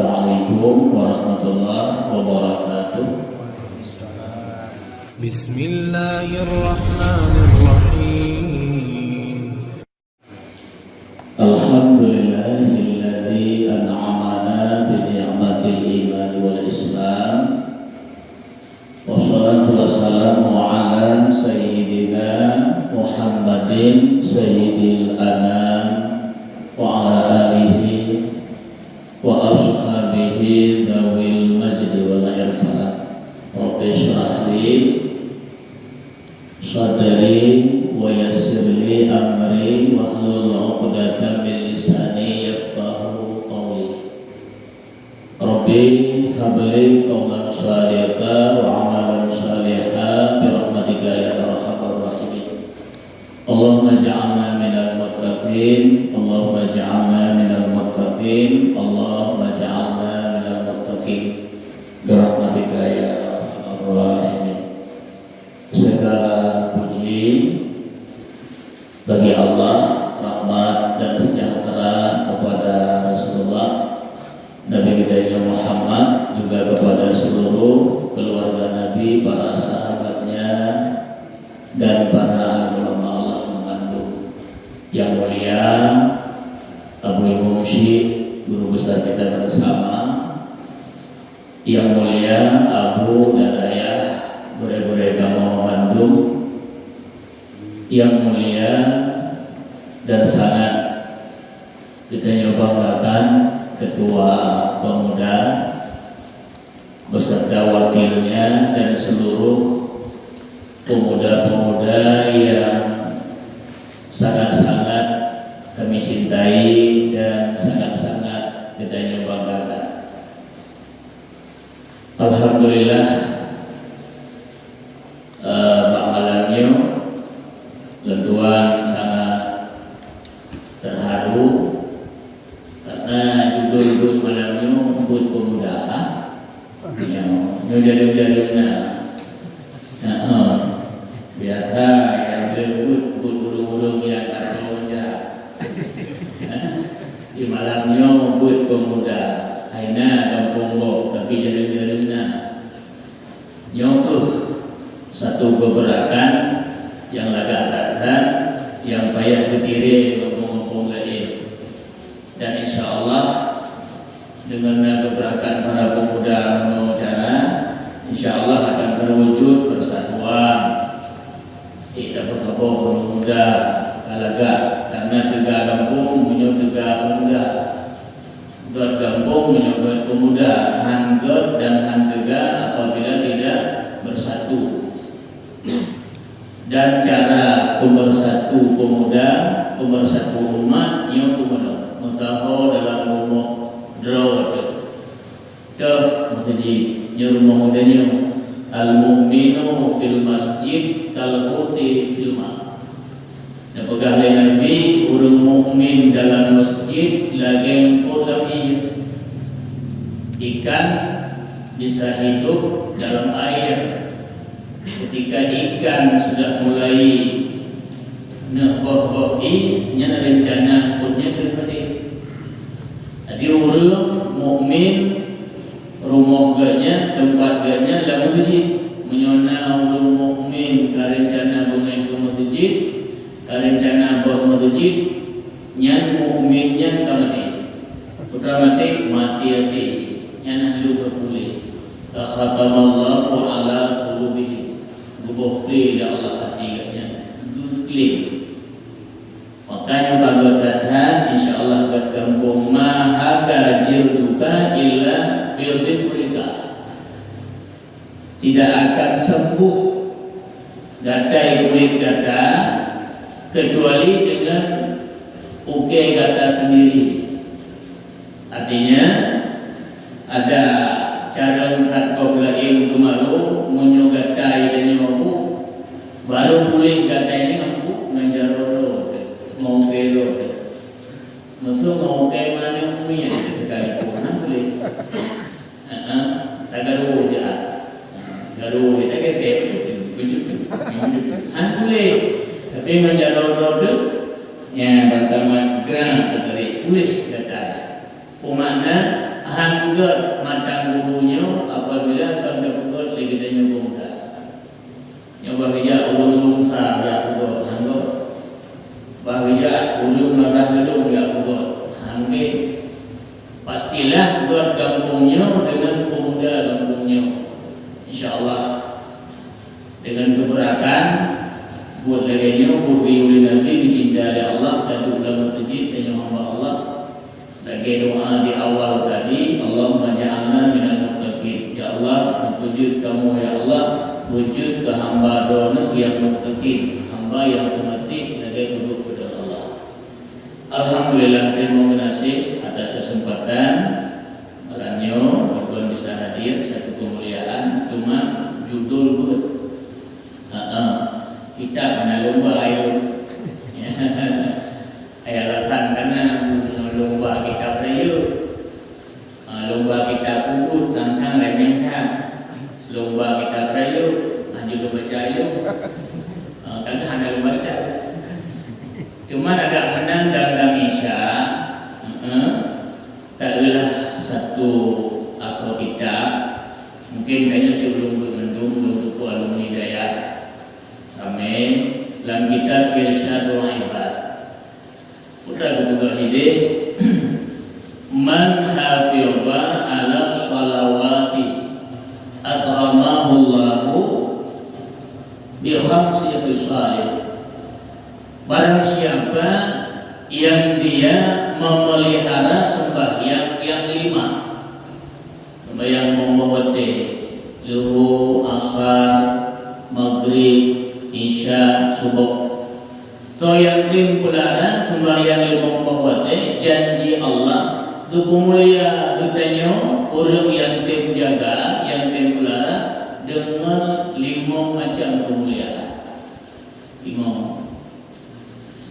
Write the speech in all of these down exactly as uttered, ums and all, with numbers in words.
Assalamualaikum warahmatullahi wabarakatuh. بسم الله الرحمن الرحيم. الحمد لله الذي أنعمنا بنعمة الإيمان والإسلام. والصلاة والسلام على سيدنا محمد سيد الأنام وعلى آله وأصحابه ذوي المجد والعرفان. رب اشرح لي صدري ويسر لي أمري واحلل عقدة من لساني يفقهوا قولي. رب هب لي قولا صادقا وعملا صالحا برحمتك يا أرحم الراحمين. اللهم اجعلنا من المتقين، اللهم اجعلنا من المتقين، اللهم اجعلنا من المتقين برحمتك يا أرحم الراحمين. Segala puji bagi Allah, rahmat dan sejahtera kepada Rasulullah, Nabi kita Muhammad, juga kepada seluruh keluarga Nabi, para sahabatnya, dan para alim ulama Allah mengandung. Yang mulia Abu Imum Syik, guru besar kita bersama, yang mulia Abu dan Ayah, gurée-gurée kamoe mandum, yang mulia dan sangat geutanyoe banggakan Ketua Pemuda beserta wakilnya dan seluruh pemuda-pemuda yang sangat-sangat kami cintai dan sangat-sangat geutanyoe banggakan. Alhamdulillah, eh, bak malam nyoe lôn tuan sangat terharu karena judul buet malam nyoe buet pemuda. Nyoe, nyoe jareung-jareung na. Heeh. Biasa nyang buet, buet ureueng-ureueng nyang ka tuha. Di malam nyoe buet pemuda, hai na gampông gob, tapi jareung-jareung na. Nyoe kheueh satu geuberakan nyang lagak that-that, nyang payah geutirée ngon gampông-gampông laén. Dan insya Allah, dengan na geuberakan para pemuda meunyoe cara, insya Allah akan terwujud persatuan. Ék tapeusaboh pemuda ka lagak, karena teuga gampông meunyoe teuga pemuda. Gét gampông meunyoe gét pemuda, han gét dan han teuga apabila tidak bersatu. Dan cara pemersatu pemuda, pemersatu umat, nyoe peumuda meusaho dalam rumoh droe teuh. Teuh meuseujid, nyoe rumoh geutanyoe. Al-mu'minu fil masjid kal huti fil ma. Neupeugah lé Nabi, ureueng mukmin dalam masjid lagée eungkôt lam ié. Ikan bisa hidup dalam air. Ketika ikan sudah mulai neuboh-boh ié, nyan rencana eungkôt nyan keuneuk maté. Jadi ureueng mukmin rumoh geuh nyan, teumpat geuh nyan lam meuseujid. Meunyoe na ureueng mukmin ka rencana beungéh keu meuseujid, ka rencana boh meuseujid, nyan mukmin nyan ka maté. Peue ka maté? Maté até. Nyan hana lé ka puléh. Ka khatamallahu ala qulubihim. Geuboh plé lé Allah até geuh nyan. Geuklém. Makanya bak gata that, insya Allah gata gampông ma haga jilduka illa bi dhifrika. Tidak akan sembuh gatai kulét gata kecuali dengan ukée gata sendiri. Artinya, ada carông that gob laén geumaru, meunyoe gatai tanyoe bu, baru puléh gatai nyan ngon bu, ngon jaroe droe, ngon ukée droe. Meuseu ngon ukée manok miet sekalipun, hana puléh. Heeh, tagaru je ah. Garu je, tagesek, becutu, becutu, becutu. Hana puléh. Tapi ngon jaroe droe tu, nyan ban tamat gram teutarek puléh gatai. Peue makna? Han gét mantong guru nyoe apabila ka geupeugét lé geutanyoe pemuda. Nyoe bah geujak ureuëng lom sa jak peugét, han gét. Bah geujak ureuëng marah lom jak peugét, han gét. Pastilah gét gampông nyoe deungon pemuda gampông nyoe. Insya Allah. Deungon keubeurakan, buet lagée nyoe, buet geuyue lé Nabi geucinta lé Allah, taduek lam meuseujid, tanyoe hamba Allah. Lagée doa di awal tadi, "Allahumma ja'alna minal muttaqin." Ya Allah, meupeujeuet kamoe, ya Allah, beujeuet keu hamba Droeneuh nyang muttaqin, hamba nyang teumeutih lagée peuduek-peuduek Allah. Alhamdulillah, teurimong geunaséh atas keuseumpatan malam nyoe, ulôn bisa hadir satu keumuliaan, cuma judul buet. Ha, ha. Kitab hana lomba ayeuem. Ayeuem latan kana lomba kitab rayeuk. Ah, lomba kitab ugut tantang remeh that. Lomba kitab rayeuk, hana geubaca ayeuem. Ah, kan hana lomba kitab. Cuma ada menang dan, dan Isya, heeh, taeulah satu asoe kitab. Mungkin tanyoe cit ulôn buet mandum, ulôn peualumni dayah. Ramé lam kitab Irsyadul Ibad. Peue geupeugah idéh, "Man hafidha 'ala shalawati akramahullahu bi khamsi khisalin." Barang siapa yang dia memelihara sembahyang yang lima, sembahyang limong boh watée, Zuhur, Asar, Maghrib, Isya, Suboh. Soe nyang tem peulara sembahyang limong boh watée, janji Allah geupeumulia geutanyoe ureuëng nyang tem jaga, nyang tem peulara deungon limong macam keumuliaan. Limong.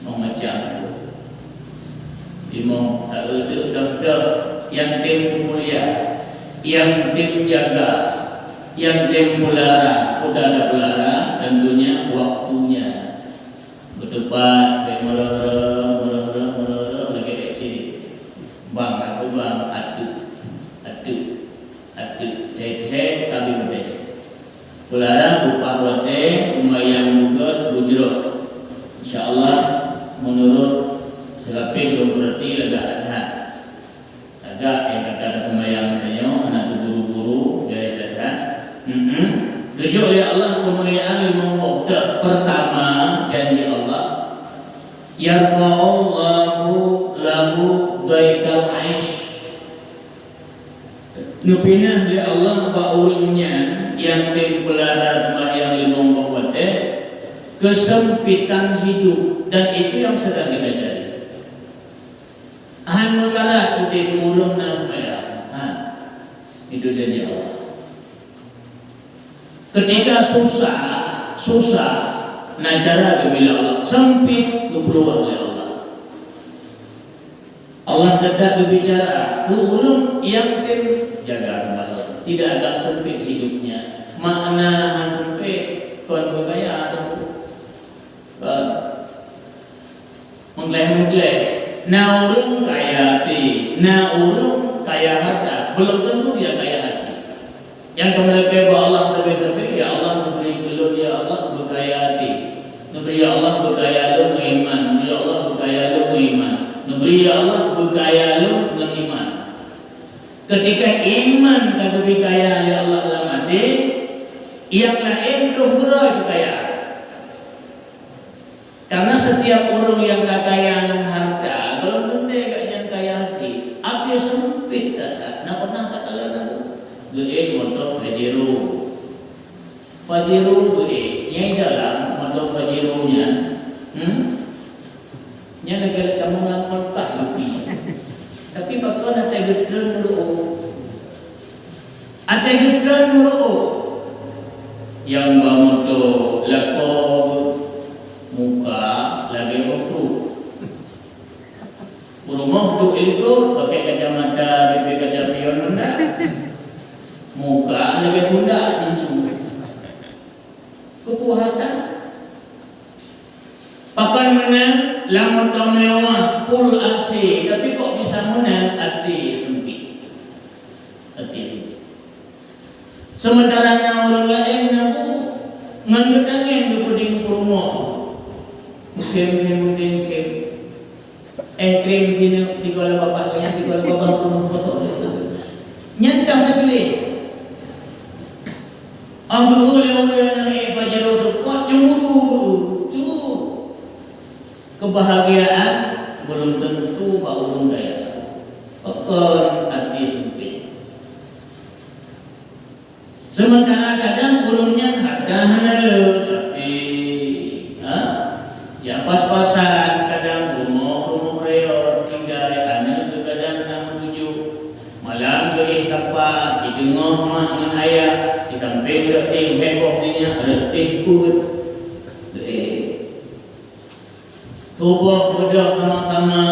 Limong macam. Limong, taeu deuh-deuh nyang tem peumulia, nyang tem jaga, nyang tem peulara, peue na peulara, tentunya waktunya. Beuteupat, bèk meureuh-reuh, meureuh-reuh, meureuh-reuh, lagèe ék cirit. Bang, aku bang, ateuh, ateuh, ateuh, thèe-thèe ka geubeubaih. Peulara beupaih watèe, seumayang beugöt, beujroh. Insya Allah, meunurot seulapéh lôn peurati lagak that-that. Lagak nyang ka taseumayang tanyoe hana teuburu-buru, jai that-that. Hmm. Geujok lé Allah keumuliaan limong boh teuk. Peurtama, janji Allah, "Yarfa'ullahu lahu dhaikal 'aisy." Neupinah lé Allah bak ureueng nyan nyang tem peulara seumayang limong boh watèe keusempitan hidup, dan itu yang sedang kita cari. Han meukarat udép ureueng na seumayang. Ha. Itu janji Allah. Ketika susah, susah, na cara geubri lé Allah, sempit geupeuluah lé Allah. Allah teutab geubicara keu ureueng nyang tem jaga seumayang, tidak akan sempit hidupnya. Makna han sempit, kon beukaya teungku. Kon. Meugleh-meugleh, na ureueng kaya até, na ureueng kaya hareuta, belum tentu dia kaya hati. Nyang ka meulakèe bak Allah sabe-sabe, "Ya Allah, neubri keu lôn, ya Allah, beukaya até. Neubri, ya Allah, beukaya lôn ngon iman. Neubri, ya Allah, beukaya lôn ngon iman. Neubri, ya Allah, beukaya lôn ngon iman." Ketika iman ka geubri kaya lé Allah lam até, nyang laén troh geurôi keukayaan. Karena setiap ureueng nyang ka kaya ngon hareuta, gohlom teuntèe gobnyan kaya hati. Até seumpit that-that, na pernah takalon lagu? Geuék moto Pajero. Pajero geuék, nyang dalam moto Pajero nyan, hmm? Nyan lagèe tamong lam kulkas geupi. Tapi pakon até geutreun meureu'oh. Até geutreun meureu'oh. Nyang ba moto lakoe muka lagèe boh truk. Peurumoh duek i likot, pakèk kacamata, bibie kaca pion Honda. Muka lagèe Honda cincong. Keupuhatan. Pakon meunan lam moto mewah, full A C, tapi kok bisa meunan até sempit. Seumeuntara na ureuëng laén na bu ngon geutangieng geupeudong peurumoh. Mungken, mungken, mungken. Eh, krim sinoe, sigoe lé bapak, nyan sigoe lé bapak, peurumoh kosong. Nyan ka teupiléh. Ambu lé ureuëng nyang ék pajero seupôt cemburu, cemburu. Keubahgiaan belum tentu bak ureuëng kaya. Pakon até seumpit. Seumeuntara kadang ureuëng nyan hareuta hana le, tapi, ha, ya pas-pasan kadang rumoh-rumoh reot tinggai aneuk geuh kadang na meutujoh. Malam geuéh kapa, jideungoe mak ngon ayah, di sampéng rot éh heboh nyan rot éh peuet. Geuéh. Tuboh beudôh sama-sama.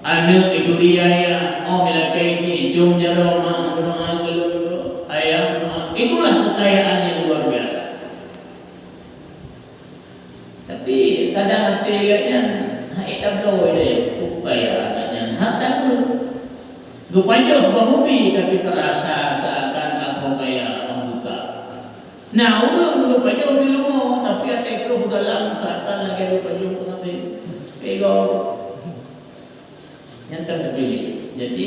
Aneuk itu dia ya, oh lakée jih jom jaroe mak meudoa keu lôn tu. Ayah meudoa. Itulah kekayaan yang luar biasa. Tapi kadang até geuh nyan hana tabloe deh, upaya geuh nyan hana takut. Geupajoh bak ubi tapi terasa seakan asoe kaya orang buta. Nah, ureuëng geupajoh di rumoh, tapi até troh dalam seakan lagée geupajoh peunaséh. Pego. Nyang ka teupiléh. Jadi,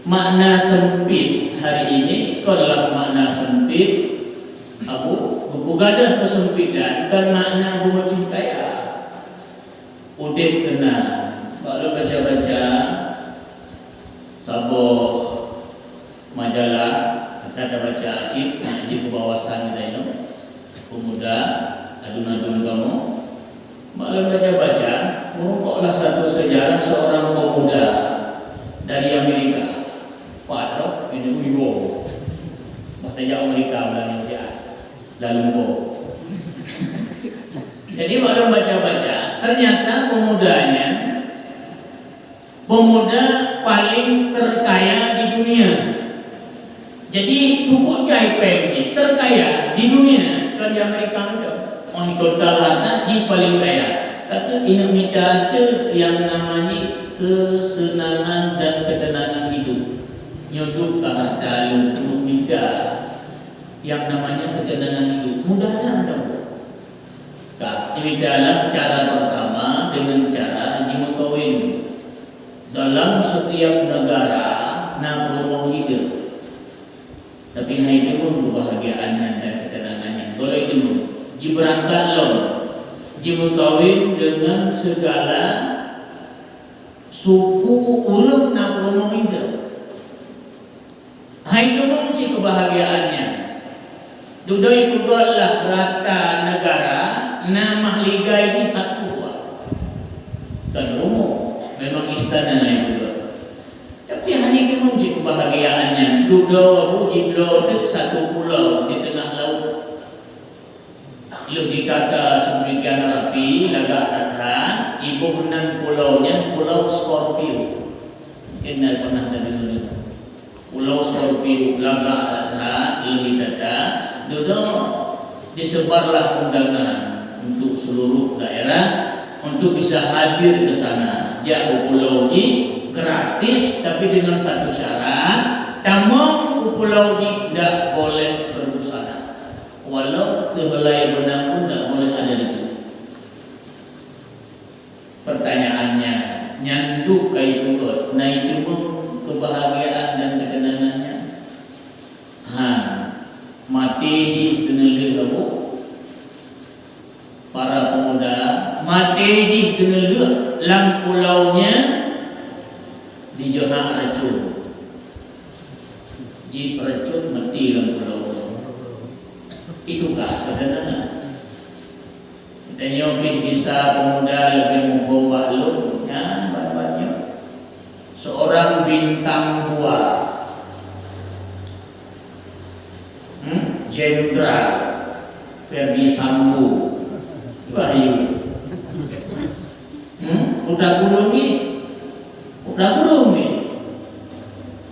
makna sempit hari ini konlah makna sempit Abu, beupeugadôh keusempitan kon makna beumeucih kaya. Udeb teunang. Bak lôn baca-baca saboh majalah, ka tabaca cit, nyang jeuet keu bawasan geutanyoe, pemuda, aduen-aduen kamoe. Bak lôn baca-baca, meurumpoklah satu sejarah seorang pemuda dari Amerika. Pat roh, ini uyo. Bahasa Jawa Amerika, bulan India. Lalu bo. Jadi, bak lôn baca-baca, ternyata pemuda nyan pemuda paling terkaya di dunia. Jadi, cukup jai péng jih, terkaya di dunia, bukan di Amerika saja. Oh, total harta jih paling kaya. Tapi ingat mita tu yang namanya kesenangan dan ketenangan hidup. Nyoe duek ka harta lôn, ingat mita yang namanya ketenangan hidup. Mudah-mudahan ada. Ka, ceuritalah cara pertama dengan cara jimeukawin. Dalam setiap negara na peurumoh leader. Tapi hai deungon keubahgiaan nyan dan keuteunangan nyan. Gohlom deungon, jibeurangkat lom, jimeukawin deungon sigala suku ureuëng na peurumoh leader. Hai deungon cit keubahgiaan nyan. Dudoe peugah lah rata negara na mahligai di satu. Kan rumoh, memang istana na itu. Tapi hana deungon cit keubahgiaan nyan. Dudoe bu jibloe teuk satu pulau di teungoh laôt. Lheueh ditata sedemikian rapi, lagak that-that, iboh nan pulau nyan Pulau Scorpio. Mungkin na pernah tadeungoe. Pulau Scorpio lagak that-that, lheueh ditata, dudoe disebarlah undangan untuk seluruh daerah untuk bisa hadir ke sana. Jak u pulau jih gratis, tapi dengan satu syarat, tamong u pulau jih ndak boleh berbusana. Walau sihelai beunang pun ndak boleh ada di situ. Pertanyaannya, nyan duek ka ipeugöt, na iteumong keubahgiaan dan keuteunangan nyan? Han, maté jih keuneulheueh, Abu. Para pemuda, maté jih keuneulheueh lam pulau nyan dijeuhak racun. Jipeuracun maté lam pulau nyan. Itu kah keuteunangan? Tanyoe pih bisa pemuda leubeh muphom bak lôn nyan ban-ban nyoe. Seorang bintang dua. Hmm? Jenderal Ferdi Sambo. Wahyu. Hmm? Putra Gurung ni. Putra Gurung ni.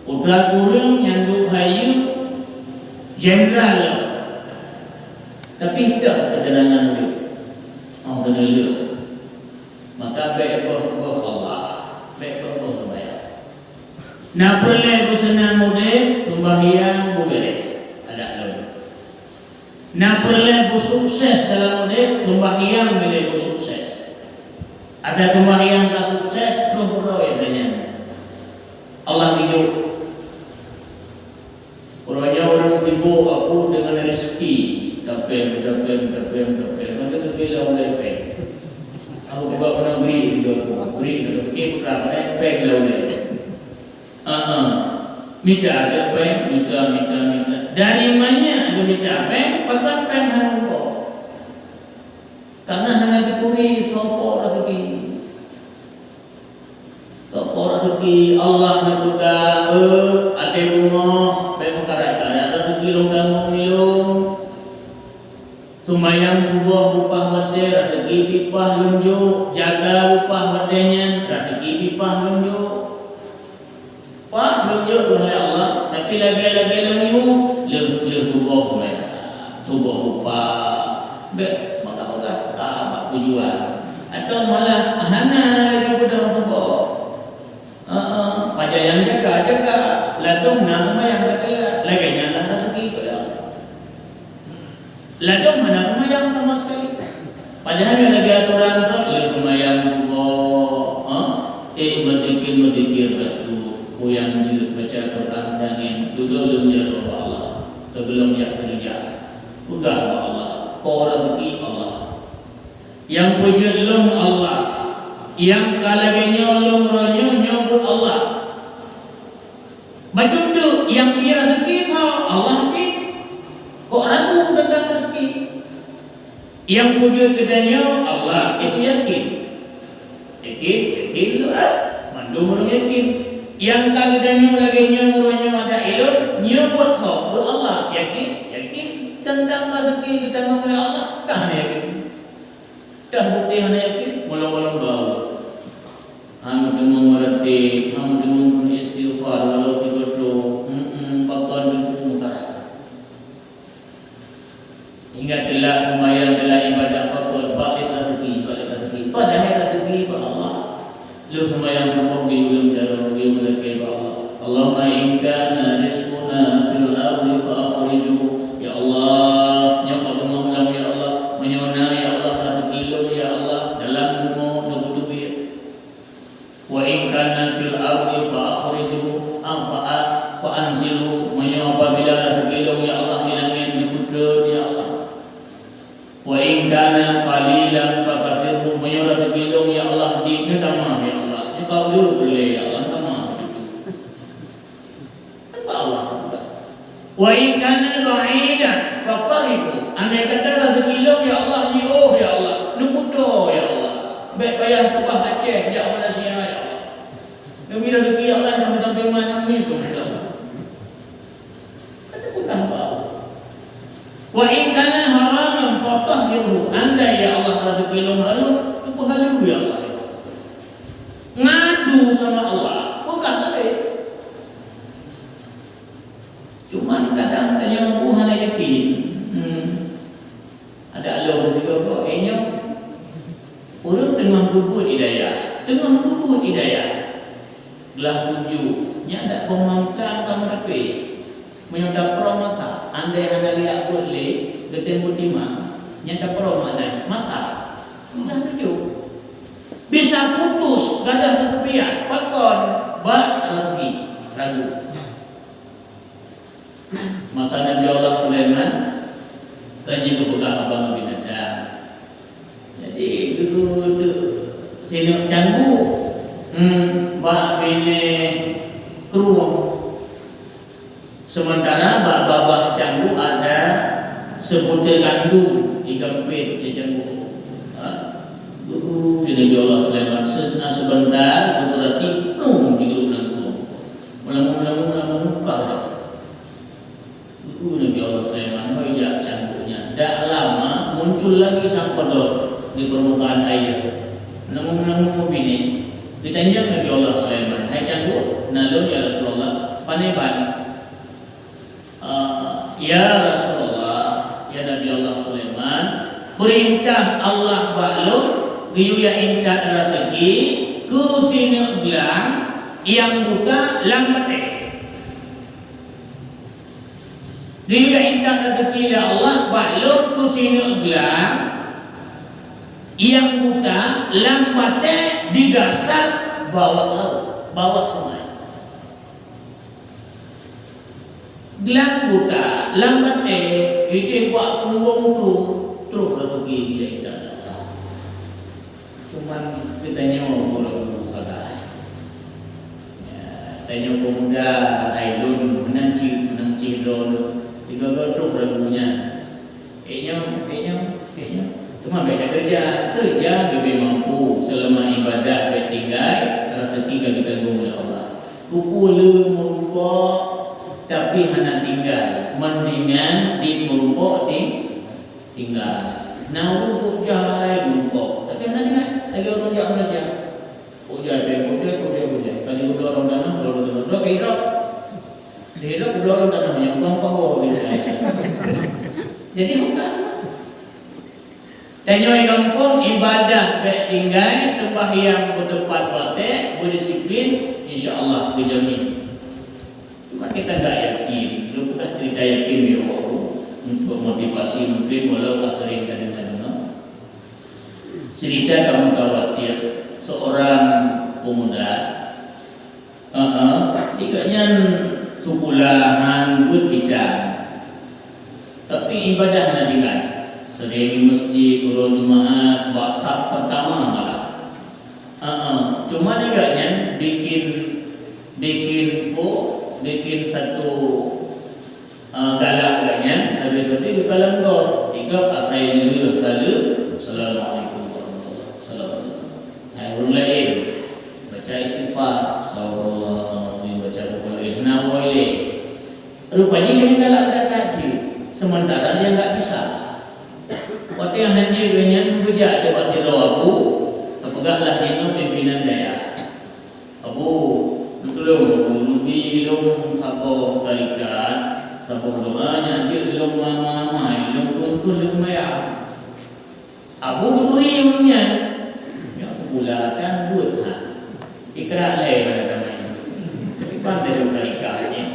Putra Gurung nyang duek hayeue jenderal. Tapi dah keuteunangan udép. Oh, keuneulheueh. Maka bèk boh-boh Allah, bèk boh-boh seumayang. Na peureulèe beuseunang udép, seumbahyang beubeureh. Na peureulée beusukses dalam udeb, seumbahyang ilée beusukses. Asai seumbahyang ka sukses, troh uroe nyan. Allah geujok. Uroe nyoe ureuëng sibok aku deungon rezeki. Tapém, tapém, tapém, tapém. Kan teupeue lam ulée péng. Aku peugah keuneuk bri, bri, bri, tapi putra pada péng lam ulée. Ah, ah. Mita ke péng, mita, mita, mita. Dari manyak geumita péng, pakon péng hana meupo. Karena hana geuturi soe po raseuki. Soe po raseuki, Allah neupeugah, "Eh, até bumoe, bék meukarat-karat raseuki lôn tanggong ilôn." Seumayang suboh bupah watée, raseuki pih pah lôn jok, jaga bupah watée nyan, raseuki pih pah lôn jok. Pah lôn jok lé Allah, tapi lagée-lagée lôn yue, lheueh, lheueh suboh meunan. Suboh bupah, bék maka-maka ka bak tujuan. Atau malah hana laju beudôh suboh. Heeh, pajan nyang jaga, jaga. Ladôm na seumayang ka teulat, lagée nyan lah raseuki keu Allah. Ladôm hana seumayang sama sekali. Padahai nyoe lagée atoran droe, lheueh seumayang suboh, ha? Eh, beuzikir-beuzikir bacut, kuyang jeuet baca Quran tangen, dudoe lôn jaroe bak Allah, teugeulom jak keureuja. Peugah bak Allah, po raseuki Allah. Nyang peujeuet lôn Allah, nyang ka lagée nyoe lôn uroe nyoe, nyoe buet Allah. Bacut teuk nyang bri raseuki kah Allah cit. Kok ragu teuntang raseuki? Nyang peujeuet geutanyoe Allah, itu yakin. Yakin, yakin tu. Mandum ureuëng yakin. Nyang ka geutanyoe lagée nyoe uroe nyoe adak ilôn, nyoe buet kah? Buet Allah. Yakin, yakin. Teuntang raseuki geutanyoe lé Allah, ka hana yakin. Dah bukti hana yakin, molong-molong bau. Hana teumong meuratéb, hana teumong pun istighfar walau sigoe troh. Hmm, pakon deungon meukarat. Hingga teulat seumayang, teulat ibadah, pakon bak lé raseuki, bak lé raseuki. Padahai raseuki bak Allah. Lheueh seumayang suboh geuyue lom jaroe, geuyue meulakée bak Allah. Allahumma in kana rizquna fil ardi fa akhrijhu. Ya Allah, nyoe ka beungoh lom ya Allah. Meunyoe na ya Allah raseuki lôn ya Allah dalam bumoe, neubeutubiet. Wa in kana fil ardi fa akhrijhu, am fa, fa anzilhu. Meunyoe apabila raseuki lôn ya Allah di langét, neubeutrön ya Allah. Wa in kana qalilan fakathirhu, meunyoe raseuki lôn ya Allah di, neutamah ya Allah, sikaule ulée ya Allah, tamah. Kan bak Allah. Wa in kana ba'idan faqarribhu, andai kata raseuki lôn ya Allah jiôh ya Allah, neuputoe ya Allah, bék payah keubah Aceh jak Malaysia ya Allah. Demi raseuki ya Allah, sampai-sampai mana mil tu. Kan teupeugah bak Allah. Wa in kana haraman fatahhirhu. Andai ya Allah raseuki lôn hareuem, neupeuhaleue ya Allah. Ngadu sama Allah, peugah sabe. Cuman kadang tanyoe hana yakin. Hmm. Ada lom juga kok, eh, nyoe. Ureuëng teungoh geubeuet hidayah, teungoh geubeuet hidayah. Glah tuju, nyan dak peumangkang ka meurape. Meunyoe taprong masa, andai hana riak buet lé, geutem beutimang, nyan taprong makna masa. Glah tuju. Bisa putus gadah keubiah, pakon bak ragu, ragu. Masa Nabi Allah Sulaiman, kan jeuet geupeugah haba ngon binatang. Jadi, geuteuek singoh canggu, hmm, bak binéh krueng. Sementara bak babah canggu ada sebutir gandum dikeumpét di canggu. Ha? Geuteuek di Nabi Allah Sulaiman, se-, na sebentar, geupeurati, pum, jigrob lam krueng. Meulamun-lamun, meulamun, muka dah. Geuteuek Nabi Allah Sulaiman, hôi jak canggu nyan. Dak lama, muncul lagi sang kodok di permukaan air. Meulamun-lamun meubinéh. Geutanyong Nabi Allah Sulaiman, "Hai canggu, na lôn ya Rasulullah, pane ban?" "Eh, ya Rasulullah, ya Nabi Allah Sulaiman, peurintah Allah bak lôn, geuyue intat raseuki keu sineuk glang nyang buta lam batée." Geuyue intat raseuki lé Allah bak lôn keu sineuk glang nyang buta lam batée di dasar bawah laôt, bawah sungai. Glang buta lam batée, idéh bak punggong tu, troh raseuki geuyue intat lé Allah. Cuman geutanyoe gurée-gurée sagai. Ya, tanyoe pemuda hai lôn meunan cit, meunan cit droe lôn. Tiga-tiga troh lagu nyan. Kayaknya, kayaknya, kayaknya. Cuma beda kerja. Kerja lebih mampu selama ibadah baik tinggai, rasa tinggal ditanggung oleh Allah. Kuku le merumpok, tapi hana tinggai. Mendingan di merumpok di tinggai. Na ureuëng kok jai bungkok, tapi hana ingat lagi ureuëng jak Malaysia. Kok jai, kok jai, kok jai, kok jai. Kali udah orang tanah, kalau udah tanah, udah kayak hidup. Di hidup udah orang tanah, yang bukan power di saya. Jadi bukan. Tanyoe gampông ibadah bèk tinggai, sembahyang beutepat watèe, beudisiplin, insya Allah geujamin. Cuma kita nggak yakin, lu bukan cerita yakin ya Allah, untuk motivasi mungkin walau tak sering dan dengar. Cerita kamu khawatir seorang pemuda, heeh, tiga nyan sekolah han buet kita. Tapi ibadah na tinggai. Sering di masjid, turun jemaah, bak saf pertama malah. Heeh, cuma tiga nyan bikin, bikin po, bikin satu Ah, galak geuh nyan, habéh-habéh geukalon gob. Tiga asai lheueh saleuem, "Assalamualaikum warahmatullahi wabarakatuh." Hai ureueng laén, baca istighfar, "Astagfirullahalazim," baca buku laén, hana woe lé. Rupa jih nyan galak that-that cit, sementara dia enggak bisa. Watèe han jeuet geuh nyan geujak di bak sidroe abu, geupeugah lah jinoe pimpinan dayah. Abu, neutulông Abu, neubi lôn saboh tarekat, saboh doa nyang jeuet lôn mama-mama, lôn kheun-kheun lôn mayang. Abu geuturi ureueng nyan, nyoe sikula kan buet ha. Ikra lé pada tamai. Iban dari tarekat nyan.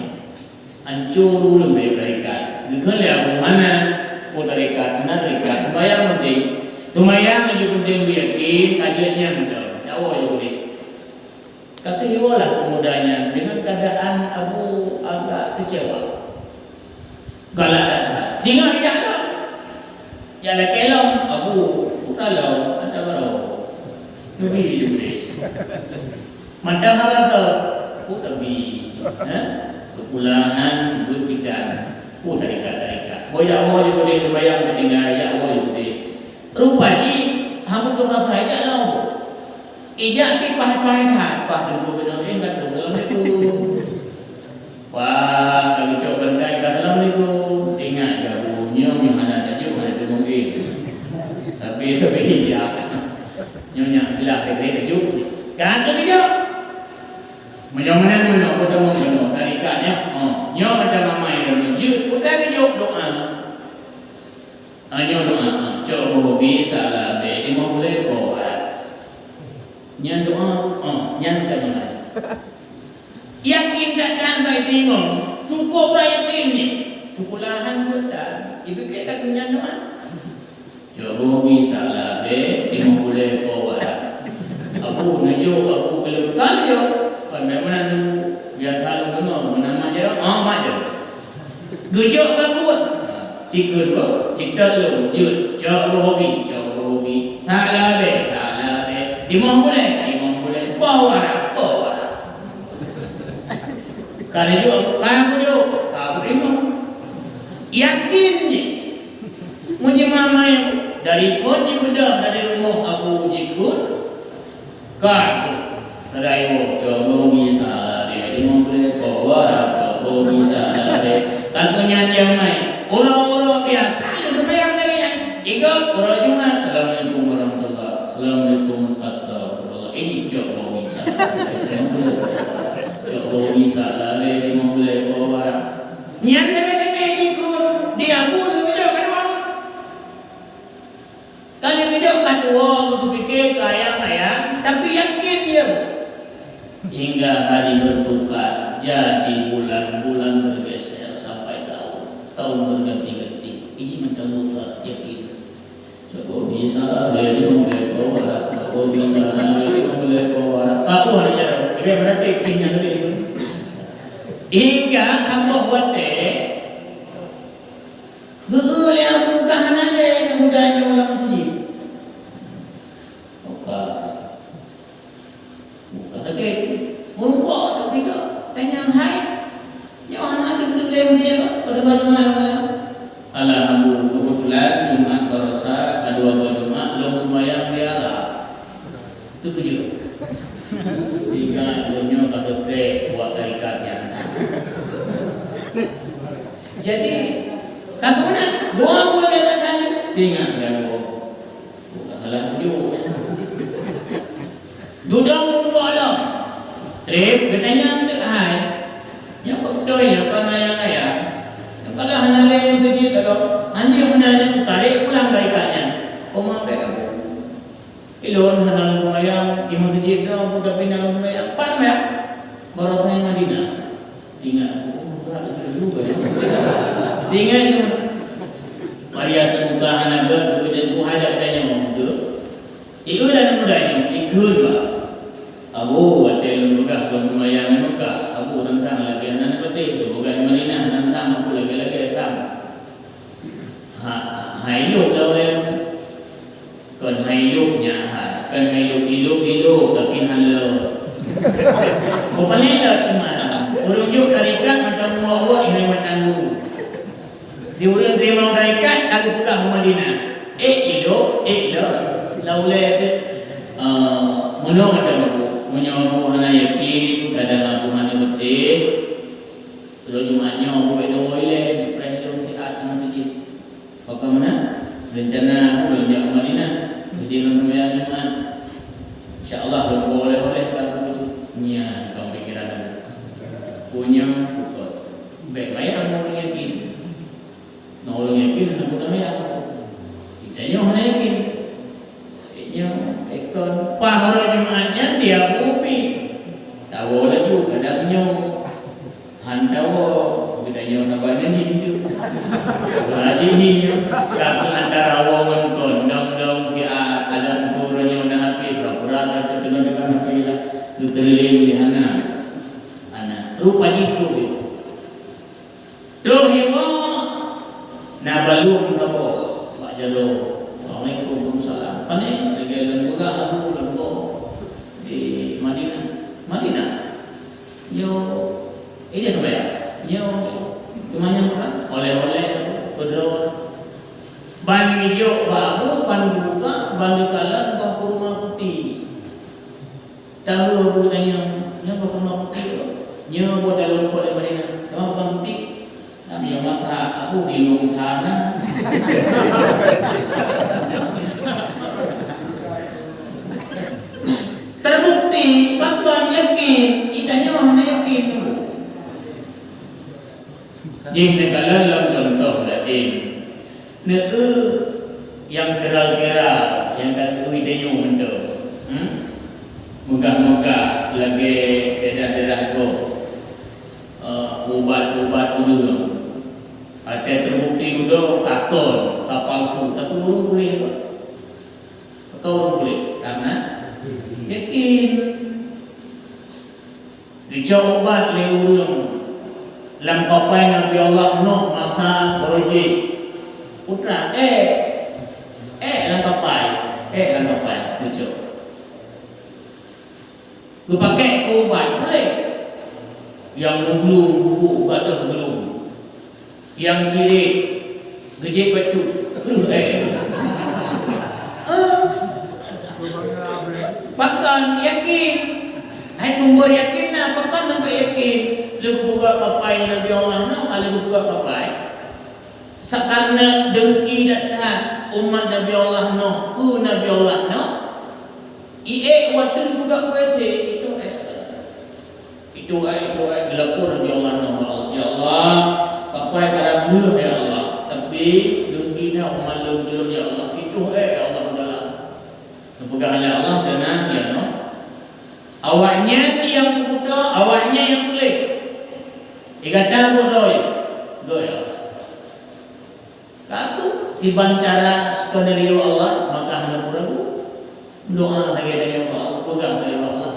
Ancô ureueng dari tarekat. Geukheun lé Abu hana, oh tarekat, hana tarekat. Seumayang penting. Seumayang laju penting, yakin, ka jeuet nyan beutôi. Nyawa laju penting. Ka teuhiwoe lah pemuda nyan deungon keuadaan Abu agak keucewa. Galak that-that. Singoh jak lom. Jak lakèe lom, Abu, peue ka lom, ata baroe. Neubi jih. Mantong haba soe, peue tabi. Ha? Kepulangan, buet bidan. Peue tarekat-tarekat. Boh jak woe jih udép, seumayang geutinggai, jak woe jih udép. Rupa jih, hana meutuha sai jak lom. Ijak pih paih-paih that, paih teungku keunoe, eh, ka troh, "Assalamualaikum." Wah, ka geucok bantai, ka, "Assalamualaikum." Ingat jabu nyoe, nyoe hana tajok, hana teumeu'en. Tapi, tapi, ya. Nyoe nyak glah, tapi tajok. Ka teujok. Meunyoe meunan, meunyoe, peue tamong keunoe, tarekat nyoe. Oh, nyoe mata mamai lôn jeuet, peue tajok doa. Nyoe doa, ah, cok boh bi salah bèe, lima puluh ekor barat. Nyan doa, ah, nyan ka nyan. Yakin that-that bak imum, sukôb bak yakin nyan. Sukolahan buet that, ipike that nyan doa. Cok boh bi salah bèe, lima puluh ekor barat. Abu neujok, Abu keuleue, ka neujok. Kon bèk meunan, biasa lôn deungoe, meunan mak jaroe, ah, mak jaroe. Geujok bak buet. Cikheun boh, cikheun lôn, jeuet, cok boh bi, cok boh bi. Salah bèe, salah bèe. Limong bulèe, limong bulèe. Boh barat, boh barat. Ka neujok, ka neujok, ka teurimong. Yakin jih. Meunyoe mamai dari phon jibeudôh dari rumoh Abu jikheun, Ka, teurimong, cok boh bi salah bèe, limong ploh ekor, wara, cok boh bi salah bèe. Ka keu nyan jamai, uroe-uroe biasa lé seumayang lagèe nyan. Igob, uroe Jumat, "Assalamualaikum warahmatullah." "Assalamualaikum, astagfirullah." Ini cok boh bi salah bèe. Cok boh bi salah bèe, limong ploh ekor, wara. Nyan teumé-teumé jikheun, di Abu leuh jok ka ruang. Ka lheueh geujok ka tuwoe, geupike keu ayang-ayang, tapi yakin jih. Hingga hari bertukar, jadi bulan, bulan bergeser sampai tahun. Tahun berganti-ganti. Ini mantong dosa, yakin. Saboh bisa lé limong leko warat, saboh bisa lé limong leko warat. Tahu hana jaroe, ibe berarti pih nyan tadi. Hingga saboh watèe, geu-eu lé Abu ka hana lé nyang muda nyoe lam masjid. Maka Buka lagèe meurumpok tu tiga. Tanyong hai. Nyoe hana deuh-deuh lé meunyoe, padahai nyoe malam-malam. Alah, Abu, keubeutulan Jumat baroesa, ka dua buleuen Jumat, lôn seumayang di Arab. Teukeujot. Ingat lôn nyoe ka teupreh buat tarikat nyan. Jadi, ka keunan, dua buleuen nyan, ingat lé Allah. Bukan salah ujuk. Dudoe muphom lom. Trép, geutanyong teuk hai. Nyan peue beutôi nyan, kon ayang-ayang. Nyan padahai hana lé meuseujid lagoe. Anjing meunan nyan tarek pulang tarikat nyan. Oma bèk kamoe. Ilôn hana lôn seumayang, di meuseujid nyoe, tapi hana lôn seumayang. Pat seumayang? Baroesa Madinah. Ingat, oh, berat betul juga. Ingat tu. Maria semoga hana gèt, bukan buah ada tanya tu. Ieu lah aneuk muda nyoe, ikheun bah. Abu, watèe lôn peugah lôn seumayang di Mekah, Abu tantang lagèe nan peuteh, lôn peugah di Madinah, tantang Abu lagèe-lagèe sang. Ha, hai lôn dah ulèe. Kon hai lôn nyan hai, kon hai lôn ilôn-ilôn, tapi han lôn. Bukan ilôn cuma. Ureueng jok tarikat mantong muak-muak inai mantang guru. Di ureueng teurimong tarikat, ka geupeugah u Madinah, "Eh, ilok, eh, ilok." Lam ulèe teuh, eh, meunoe mantong Abu. Meunyoe Abu hana yakin, kadang Abu hana beuteh, lôn Jumat nyoe Abu bèk deungoe ilèe, neupreh lôn siat ngon sideh. Bagaimana? Rencana Abu lôn jak u Madinah, sideh lôn seumayang Jumat. Insya Allah, lôn bawa oleh-oleh bak Abu tu. Nyan, ka pikiran Abu. Punya, bukon. Bèk maya Abu yakin. Ngon ureueng yakin hana guna meunan. Geutanyoe hana yakin. Nyoe, ekon paih uroe Jumat nyan di Abu pih. Tawoe laju, kadang nyoe. Han tawoe, geutanyoe saban nyan di ditu. Ureueng jihi nyoe, ka keu antara woe ngon kon, dong-dong siat, kadang uroe nyoe na H P, pura-pura ka teudeungoe deungon H P lah. Geukeulileng di hana. Hana. Rupa jih tu. Troh nyoe na balum saboh bak jaroe. Assalamualaikum, waalaikumsalam. Pane lagèe lôn peugah Abu lôn po di Madinah. Madinah. Nyoe, eh, dia seumayang. Nyoe, teuma nyan bukan? Oleh-oleh, peudroe. Ban geujok bak Abu, ban geubuka, ban geukalon boh kurma putéh. Tahu Abu tanya, "Nyoe pakon ma putéh?" "Nyoe buet dalam pot di Madinah." "Teuma pakon putéh?" "Nyoe masa Abu bingung sana." Terbukti, pakon yakin, geutanyoe hana yakin. Jih neukalon lom contoh laén. Neu-eu nyang viral-viral nyang ka geuyue tanyoe mantong. Hmm? Meugah-meugah lagèe daerah-daerah gob, eh, ubat-ubat ureueng. Watèe teubukti dudoe ka kon, ka palsu, tapi ureueng puléh kok. Pakon ureueng puléh? Karena yakin. Geucok ubat lé ureueng lam kapai Nabi Allah Nuh masa barô jih. Putra, ék, ék lam kapai, ék lam kapai, geucok. Geupakèk keu ubat, puléh. Nyang meuglung, geubu, gadôh glung. Nyang jirék, geujép bacut, kreueh, eh. Eh. Pakon yakin? Hai sumber yakin na, pakon sampai yakin? Lheueh geupeugah kapai Nabi Allah Nuh, ka lheueh geupeugah kapai. Sakarna dengki that-that umat Nabi Allah Nuh, keu Nabi Allah Nuh, i ék watèe geupeugah kapai, itu ék. Itu ai, itu ai, geulapor Nabi Allah ngon Allah, "Ya Allah, kapai ka rab lheueh, ya Allah. Tapi, dengki na umat lôn, lôn, ya Allah. Itu ai, ya Allah, dalam." Geupeugah lé Allah, "Keunan, ya Allah." Awaknyan nyang peukuto, awaknyan nyang puléh. Di gata buet droe, droe. Kiban cara skenario Allah, maka hana ragu. Doa lagèe nyoe, Allah, peugah lagèe Allah.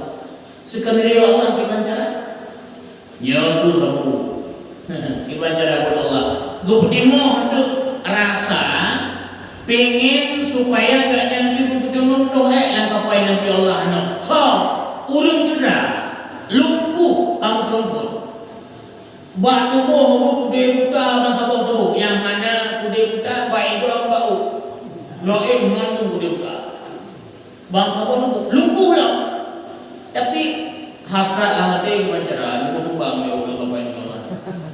Skenario Allah kiban cara? Nyoe keuh Abu. Kiban cara buet Allah. Geupeutimoh teuk rasa pengen supaya gobnyan pih beutôi meututoh ék lam kapai Nabi Allah nyoe. Soe? Ureueng cedera, lumpuh, ka meuteumpat. Bak tuboh udeb buta ban saboh tuboh. Nyang hana udeb buta, bak idong, bak ôk. Laén ngon udeb buta. Ban saboh tuboh. Lumpuh lom. Tapi, hasrat lam até kiban cara, nyoe kusumbang, ya Allah, kapai nyoe Allah.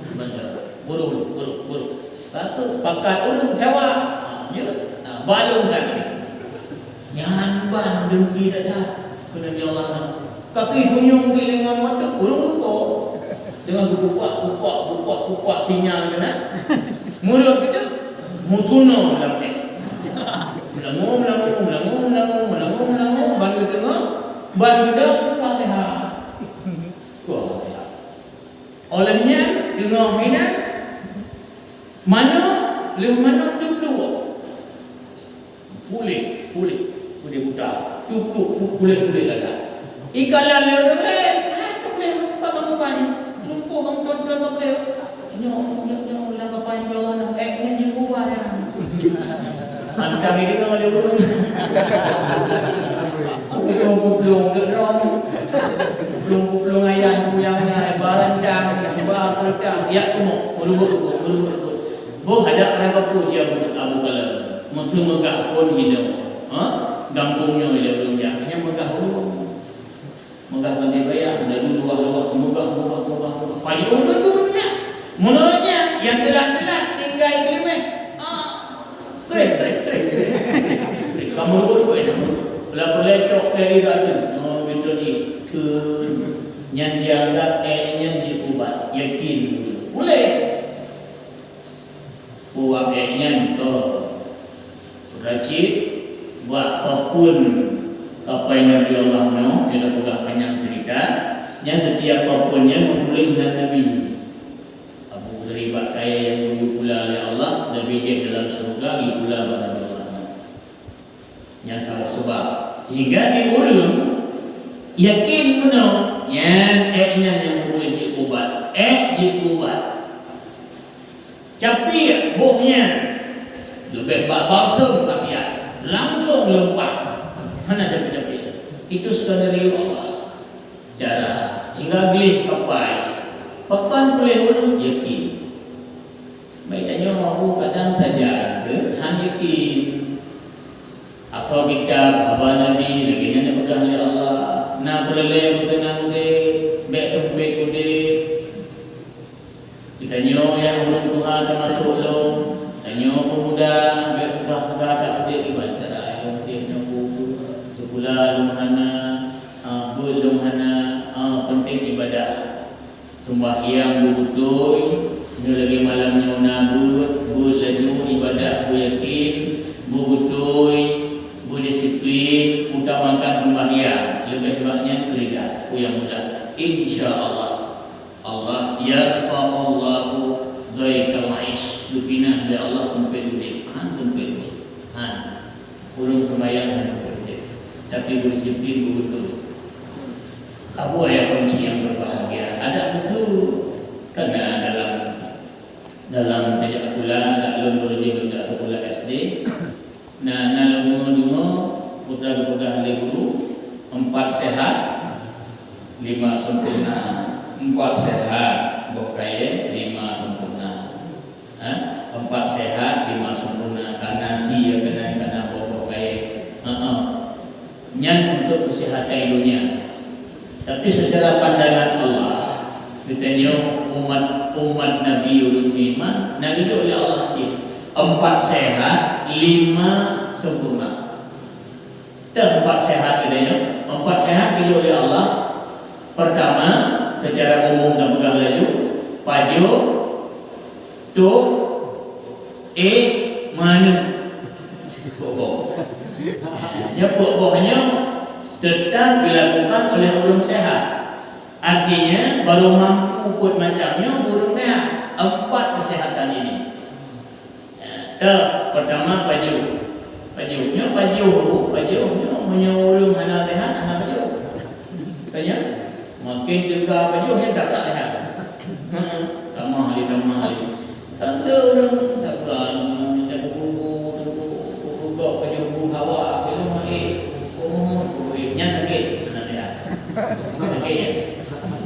Kiban cara. Buru, buru, buru. Lepas tu, pakat ureueng kecewa. Ha, ya. Ha, balong kan. Nyan ban dengki that-that keu Nabi Allah nyan. Kaki sunyueng di lengan watèe ureueng rupa. Dengan geukupak, kupak, kupak, kupak sinyal keunan. Mulut kita musuno lam ni. Meulangô, meulangô, meulangô, meulangô, meulangô, meulangô, ban geudeungoe, ban geudeungoe ka sehat. Ka sehat. Óh lheueh nyan teungoh meunan, manok, lheueh manok teupluek. Puléh, puléh, puléh buta. Tutup, pu-, puléh-puléh lagak. Ikalon lé ureueng laén, "Hai, ka puléh, pat kamoe ban nyoe? Lumpoh kamoe tuan-tuan ka puléh." "Nyoe, nyoe, nyoe, lam kapai nyoe, eh, nyan jeuet keu ubat nyan." Mantong jideungoe lé ureueng. Kuplong-kuplong, dek droe. Kuplong-kuplong ayam, kuyang, barang dang, barang dang. Ya, kumoh, ureueng, ureueng, ureueng. Boh adak rangkapeue siat Abu Kalon, meuteumeumeugah phôn hideung. Ha? Gampông nyoe ilèe ulôn jak, nyan meugah ulôn. Meugah Banda Raya, laju luwah-luwah, meugah, meugah, meugah, meugah. Pajoh ulôn tu meunyo. Meunurot nyan, nyang teulat-teulat tinggai keulimeh. Ah, trek, trek, trek, trek. Kamoe ureueng, ureueng. Peula-peula cok daerah tu. Oh, beutôi ni. Keu nyan dianggap, eh, nyan diubat. Yakin. Boleh. Peue lagèe nyan, toh. Peue cit, bak paphôn kapai Nabi Allah nyoe, nyang peugah panyang ceurita, nyan setiap paphôn nyan meutuléh nan Nabi. Abu Bakar bak kayèe nyang geuyue pula lé Allah, Nabi jép dalam syeuruga, geupula bak Nabi Allah nyoe. Nyan saboh sabab. Hingga di ureueng yakin meunoe, nyan èk nyan nyang meutuléh jeuet keu ubat. Èk jeuet keu ubat. Capiek boh nyan, leubeh bak balsem khasiat, langsong leumpah. Hana capiek-capiek. Itu skenario Allah. Cara hingga gleh kapai. Pakon puléh ureueng yakin. Baik tanyoe mabök kadang saja ke han yakin. Asoe kitab haba Nabi lagèe nyan geupeugah lé Allah. Na peureulèe beuseunang udép, bèk seumpét udép. Geutanyoe nyang ulôn tuha teumasok lôn, tanyoe peumuda, bèk susah-susah that udép, iban cara lôn udép nyoe peue-peue, teupeula lôn hana, ah, beuet lôn hana, ah, penting ibadah. Seumbahyang beubeutôi, nyoe lagèe malam nyoe na beuet, beuet laju ibadah beuyakin, beubeutôi, beudisiplin, utamakan seumbahyang, leubeh bak nyan keureuja, peue nyang mudah. Insya Allah. Allah, yarfa'ullahu dhaikal aish. Geupinah lé Allah seumpét udép. Han seumpét udép. Han. Ureueng seumayang han seumpét udép. Tapi beudisiplin beubeutôi. Abu ayah keuci nyang berbahagia. Ada buku kena dalam, dalam tajak sekolah, dak lôn beureuji lôn jak sekolah S D. Nah, na lôn deungoe-deungoe, peugah-peugah lé guru, empat sehat, lima sempurna. Empat sehat, boh kayèe, lima sempurna. Ha? Empat sehat, lima sempurna. Kana sie, kana, kana boh, boh kayèe. Ha, ha. Nyan untuk kesehatan dunia. Tapi secara pandangan Allah, geutanyoe umat, umat Nabi ulôn iman, na geujok lé Allah cit empat sehat, lima sempurna. Dah empat sehat geutanyoe, empat sehat geujok lé Allah. Pertama, secara umum tapeugah laju, pajoh, Tuh, eh, meuaneuk. Peuet boh. Nyoe peuet boh nyoe teutap dilakukan oleh ureueng sehat. Artinya, baru mampu peuet macam nyoe ureueng sehat. Empat kesehatan ini. Ya. Teuh, pertama pajoh. Pajoh. Nyoe pajoh, pajoh. Nyoe meunyoe ureueng hana sehat, hana pajoh. Tanya, makin teuka pajoh, nyan tak sehat. Heeh. Tamah lé, tamah lé. Tanda ureueng tak berani, tak kubu, tak kubu, pajoh bu hawa, belum main. Oh, kubu, nyan sakit, hana sehat. Sakit, ya?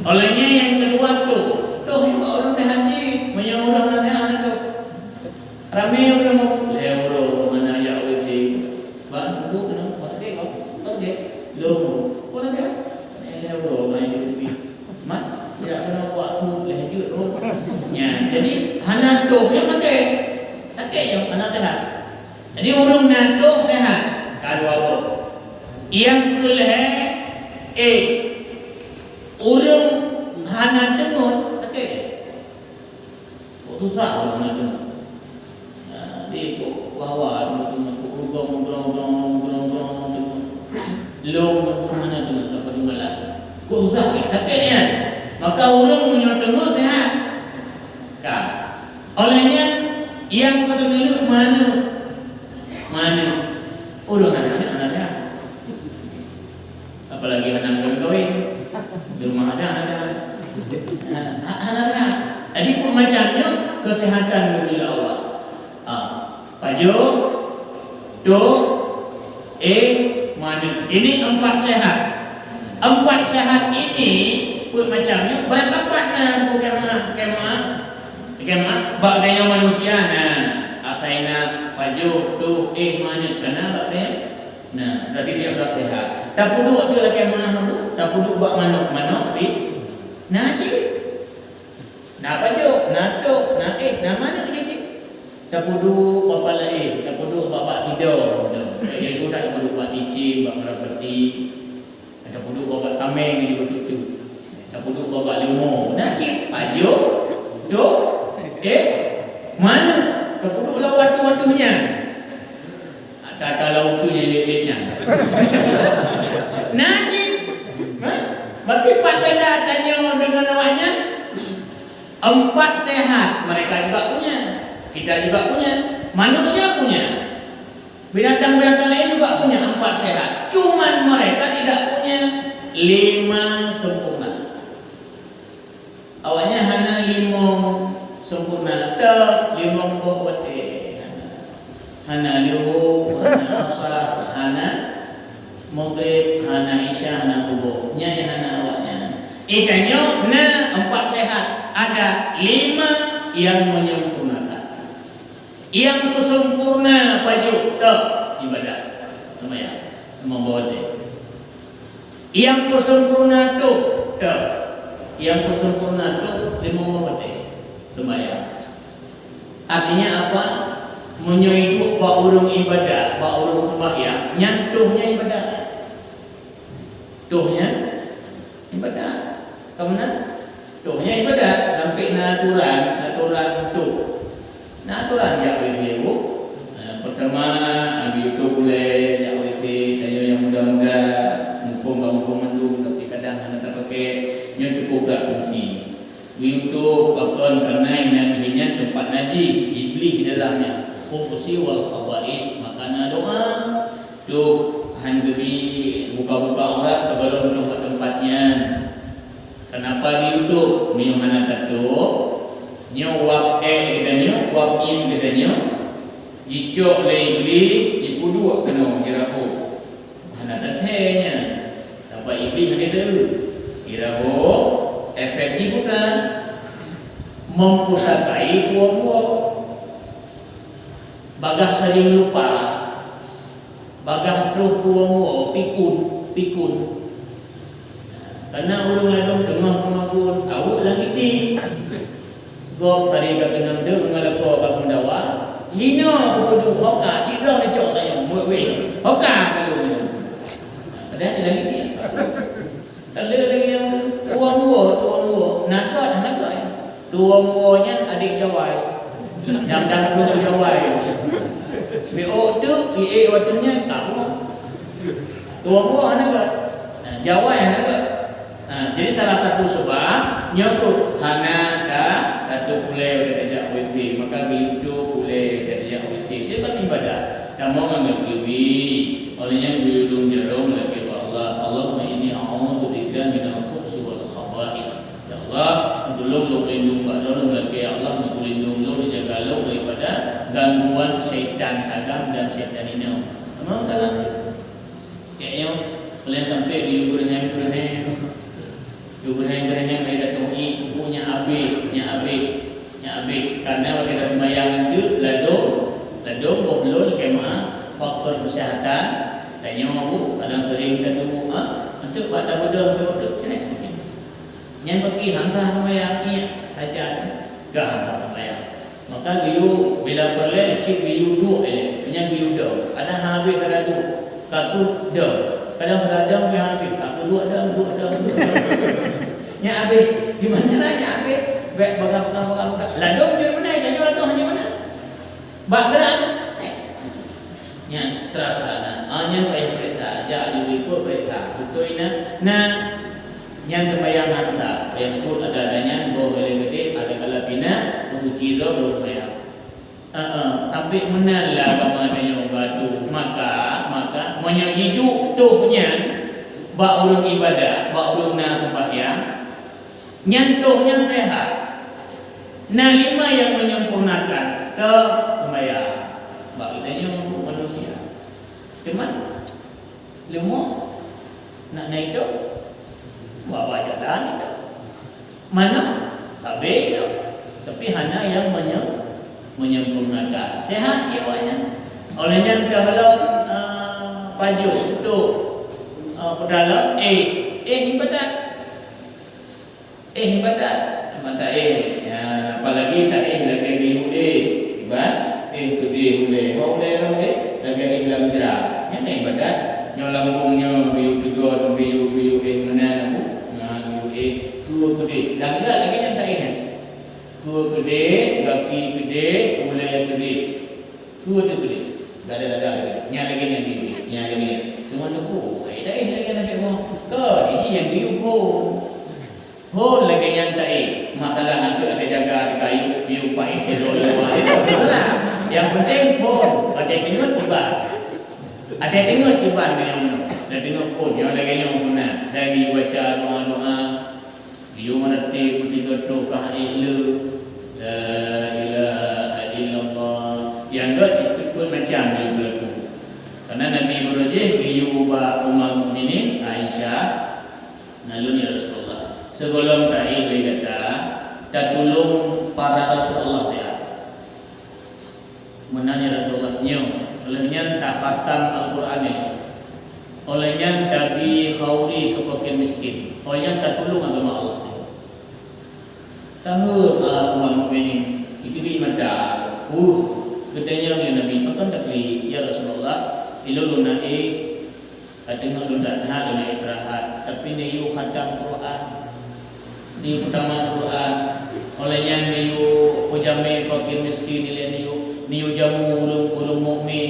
Oleh nyan nyang keudua tu, tu hebat ureueng sehat cit. Meunyoe ureueng hana sehat, tu. Ramé ureueng, lhèe uroe hana jak W C. Bang, bu keunoe, buet sakét kah? Buet sakét? Lôn, buet sakét? Eh, lhèe uroe hana jak W C. Mat, jak keunoe buet su lhèe jeuet rhot. Nyan, jadi hana toh nyang sakét. Sakét nyang hana sehat. Jadi ureueng na toh sehat, ka dua boh. Nyang keulhèe, eh, ureueng hana deungon sakét. Kok susah ureueng hana deungon. Nah, di kok hawa deungon, kok ureueng grong, grong, grong, grong deungon. Lôn pun hana deungon, tak padu malah. Kok susah, eh, sakét nyan. Maka ureueng meunyoe deungon sehat. Ka. Oleh nyan, nyang ka teungeulheueh manok. Manok. Ureueng hana, hana sehat. Apalagi hana meukawen. Di rumah ada, ada. Ha, ha, hana, hana. Jadi, pun macam nyoe, kesehatan geubri lé Allah. Ha, pajoh, toh, eh, manok. Ini empat sehat. Empat sehat ini, pun macam nyoe, beurangkapat na, bukan maaf, bukan maaf. Bukan maaf, bak gaya manusia na. Asai na pajoh, toh, eh, manok, kena bak gaya. Nah, berarti dia sudah sehat. Tapeuduek dia lakèe manah tu, tapeuduek bak manok, manok pi. Nah, cit. Nah, pajoh, nah, toh, nah, eh, nah, manok je cit. Tapeuduek bak laén, tapeuduek bak, bak sidong. Jadi tu tak tapeuduek bak cicém, bak merapati. Tapeuduek bak kaméng di beututut. Tapeuduek bak leumo. Nah, cit, pajoh, toh, eh, manok. Tapeuduek lam watèe-watèe nyan. Ata-ata lam ukeue nyang lét-lét nyan. Nah, cit. Ha? Berarti pat beda tanyoe dengan awak nyan? Empat sehat, mereka juga punya. Kita juga punya. Manusia punya. Binatang-binatang lain juga punya empat sehat. Cuman mereka tidak punya lima sempurna. Awaknyan hana limong sempurna, tok limong boh watèe. Hana. Hana Luhô, hana Asar, hana Maghrib, hana Isya, hana Suboh. Nyan nyang hana awaknyan. Itanyoe na empat sehat, ada lima yang menyempurnakan. Nyang peusempurna pajoh, tok, ibadah. Seumayang. Limong boh watèe. Nyang peusempurna tok, tok. Nyang peusempurna tok, limong boh watèe. Seumayang. Artinya apa? Meunyoe iduek bak ureueng ibadah, bak ureueng seumayang, nyan toh nyan ibadah. Toh nyan ibadah. Ka meunan? Toh nyan ibadah. Sampai na aturan, aturan toh. Na aturan jak W C tu. Nah, pertama, na geututoe ulèe jak W C, tanyoe nyang muda-muda, muphom ka muphom mandum, tapi kadang hana tapakai, nyoe cukup gak fungsi. Geututoe pakon, karena inan jih nyan teumpat najih, iblih di dalamnya. Khubusi wal khaba'is, maka na doa. Tu han geubi buka-buka aurat sebelum teumpat-teumpat nyan. Kenapa diutok? Meunyoe hana tatuek, nyoe wab ék geutanyoe, wab ngieng geutanyoe, jicok lé Iblih, jipeuduek keunoe di rahô. Hana teuntèe nyan. Sabab Iblih hana deuh. Di rahô, efek jih bukan mempusakai tuwö-tuwö. Bagaih saléng lupa. Bagaih troh tuwö-tuwö, pikun, pikun. Kana ureueng ladôm teungoh keumagun, aweuek lam giti. Gob sari ka keunong deuek ngon lakoe ka meudawa. Hino peupeuduek hoka, cit droe neucok tanyoe, muet wéh. Hoka ka lôn nyoe. Padahai lam giti. Ka lheueh lagèe nyan, tuwö-tuwö, tuwö-tuwö. Na göt, hana göt. Tuwö-tuwö nyan adék jawai. Nyang dang tuwö jawai. Miôk teuk, iék watèe nyan, ka bunoe. Tuwö-tuwö hana göt. Nah, jawai hana göt. Nah, jadi salah satu sebab, nyoe tu, hana ta-, tatuek ulèe watèe tajak W C. Maka geulinto ulèe watèe tajak W C. Tamong ngon gaki bi, óh lheueh nyan geuyue lôn jaroe lakée bak Allah, "Allahumma inni a'udzubika minal khubusi wal khaba'is." Ya Allah, tulông lôn lindong bak droe lôn lakée, ya Allah, neulindong lôn, jaga lôn daripada gangguan syaitan agam dan syaitan inong. Tamong dalam Kayée nyoe, ulée sampoe geuyue geureuhem-geureuhem. Geuyue geureuhem-geureuhem lé datong ié, "Nyak abéh, nyak abéh, nyak abéh." Karena watée taseumayang nyan teuk, ladôm, ladôm boh lôn keumaha faktor keuseuhatan. Tanyoe bu, kadang seuring taduek, ha? Enteuk bak tabeudôh nyoe teuk, cék. Nyan bagi hangga seumayang ié sajan, ka hangga seumayang. Maka geuyue bila peureulée cit geuyue duek ilée, nyan geuyue dong. Kadang habéh ka duek, ka keuh dong. Kadang ka dong pih habéh, ka keuh duek dong, duek dong, duek dong. Nyan habéh, gimana cara nyan habéh? Bèk peugah, peugah, peugah, peugah. Ladôm jeuet meunan, tanyoe ladôm hana meunan. Bak gerak tu, set. Nyan terasa na. Ah, nyan payah peuriksa. Jak aju likot peuriksa. Beutôi na. Na, nyan teumayang hanta. Payah sut ada-ada nyan, boh geude-geude, ada kala pina, meusuci droe, baru teumayang. Heeh, tapi meunan lah agama tanyoe batu. Maka, maka, meunyoe jiduek toh nyan, bak ureueng ibadah, bak ureueng na seumayang, nyan toh nyan sehat. Na lima nyang menyempurnakan, toh seumayang. Bak geutanyoe manusia. Teuma leumo nak na itu, bak jalan itu. Mana? Sabe itu. Tapi hana nyang menye-, menyempurnakan. Sehat cit awaknyan. Oleh nyan dalam, eh, pajoh untuk, eh, peudalom, eh, eh, ibadat. Eh, ibadat, mata eh. Ya, apalagi tak eh lagi di uleh. Ibarat eh tu di uleh. Ho uleh orang eh, lagi eh lam jera. Nyan ibadat. Nyoe lambung nyoe biu tegon, biu, biu eh meunan aku. Nah, biu eh. Dua tu di. Lam jera lagi nyan tak eh. Dua tu di, kaki tu di, uleh tu di. Dua tu di. Dada-dada tu di. Nyan lagi nyan di. Nyan lagi nyan. Cuma tu ku. Eh, tak eh lagi nak buat. Kau ini yang diukur. Phôn lagèe nyan taéh, masalah anteuk até jaga di kayu, piôh paih sidroe luwa. Nyang penting phôn, até teungeut kiban. Até teungeut kiban ngon nyang meunoe. Dan teungeut phôn, nyoe lagèe nyoe sunat. Dan jibaca doa-doa. Yue meuratéb meusigoe troh ka ék le. La ilaha illallah. Nyang gèt cit peuet macam nyang beulaku. Karena Nabi beureujeih geuyue bak Ummul Mukminin Aisyah. Nalôn, ya Rasulullah, sigohlom taéh lé gata, tatulông para rasul Allah teuh. Meunan, ya Rasulullah, nyoe, lheueh nyan takhatam Al-Qur'an nyoe. Óh lheueh nyan tabi khauri keu fakir miskin. Óh lheueh nyan tatulông agama Allah nyoe. Tahe, a, Ummul Mukminin, iklik mata, uh, geutanyong lé Nabi, pakon taklik, ya Rasulullah, ilôn lôn na éh, Ka teungoh lôn that-that lôn istirahat, tapi neuyue khatam Quran, neuyue peutamat Quran, óh lheueh nyan neuyue peujamé fakir miskin ilèe neuyue, neuyue jamu ureueng, ureueng mukmin.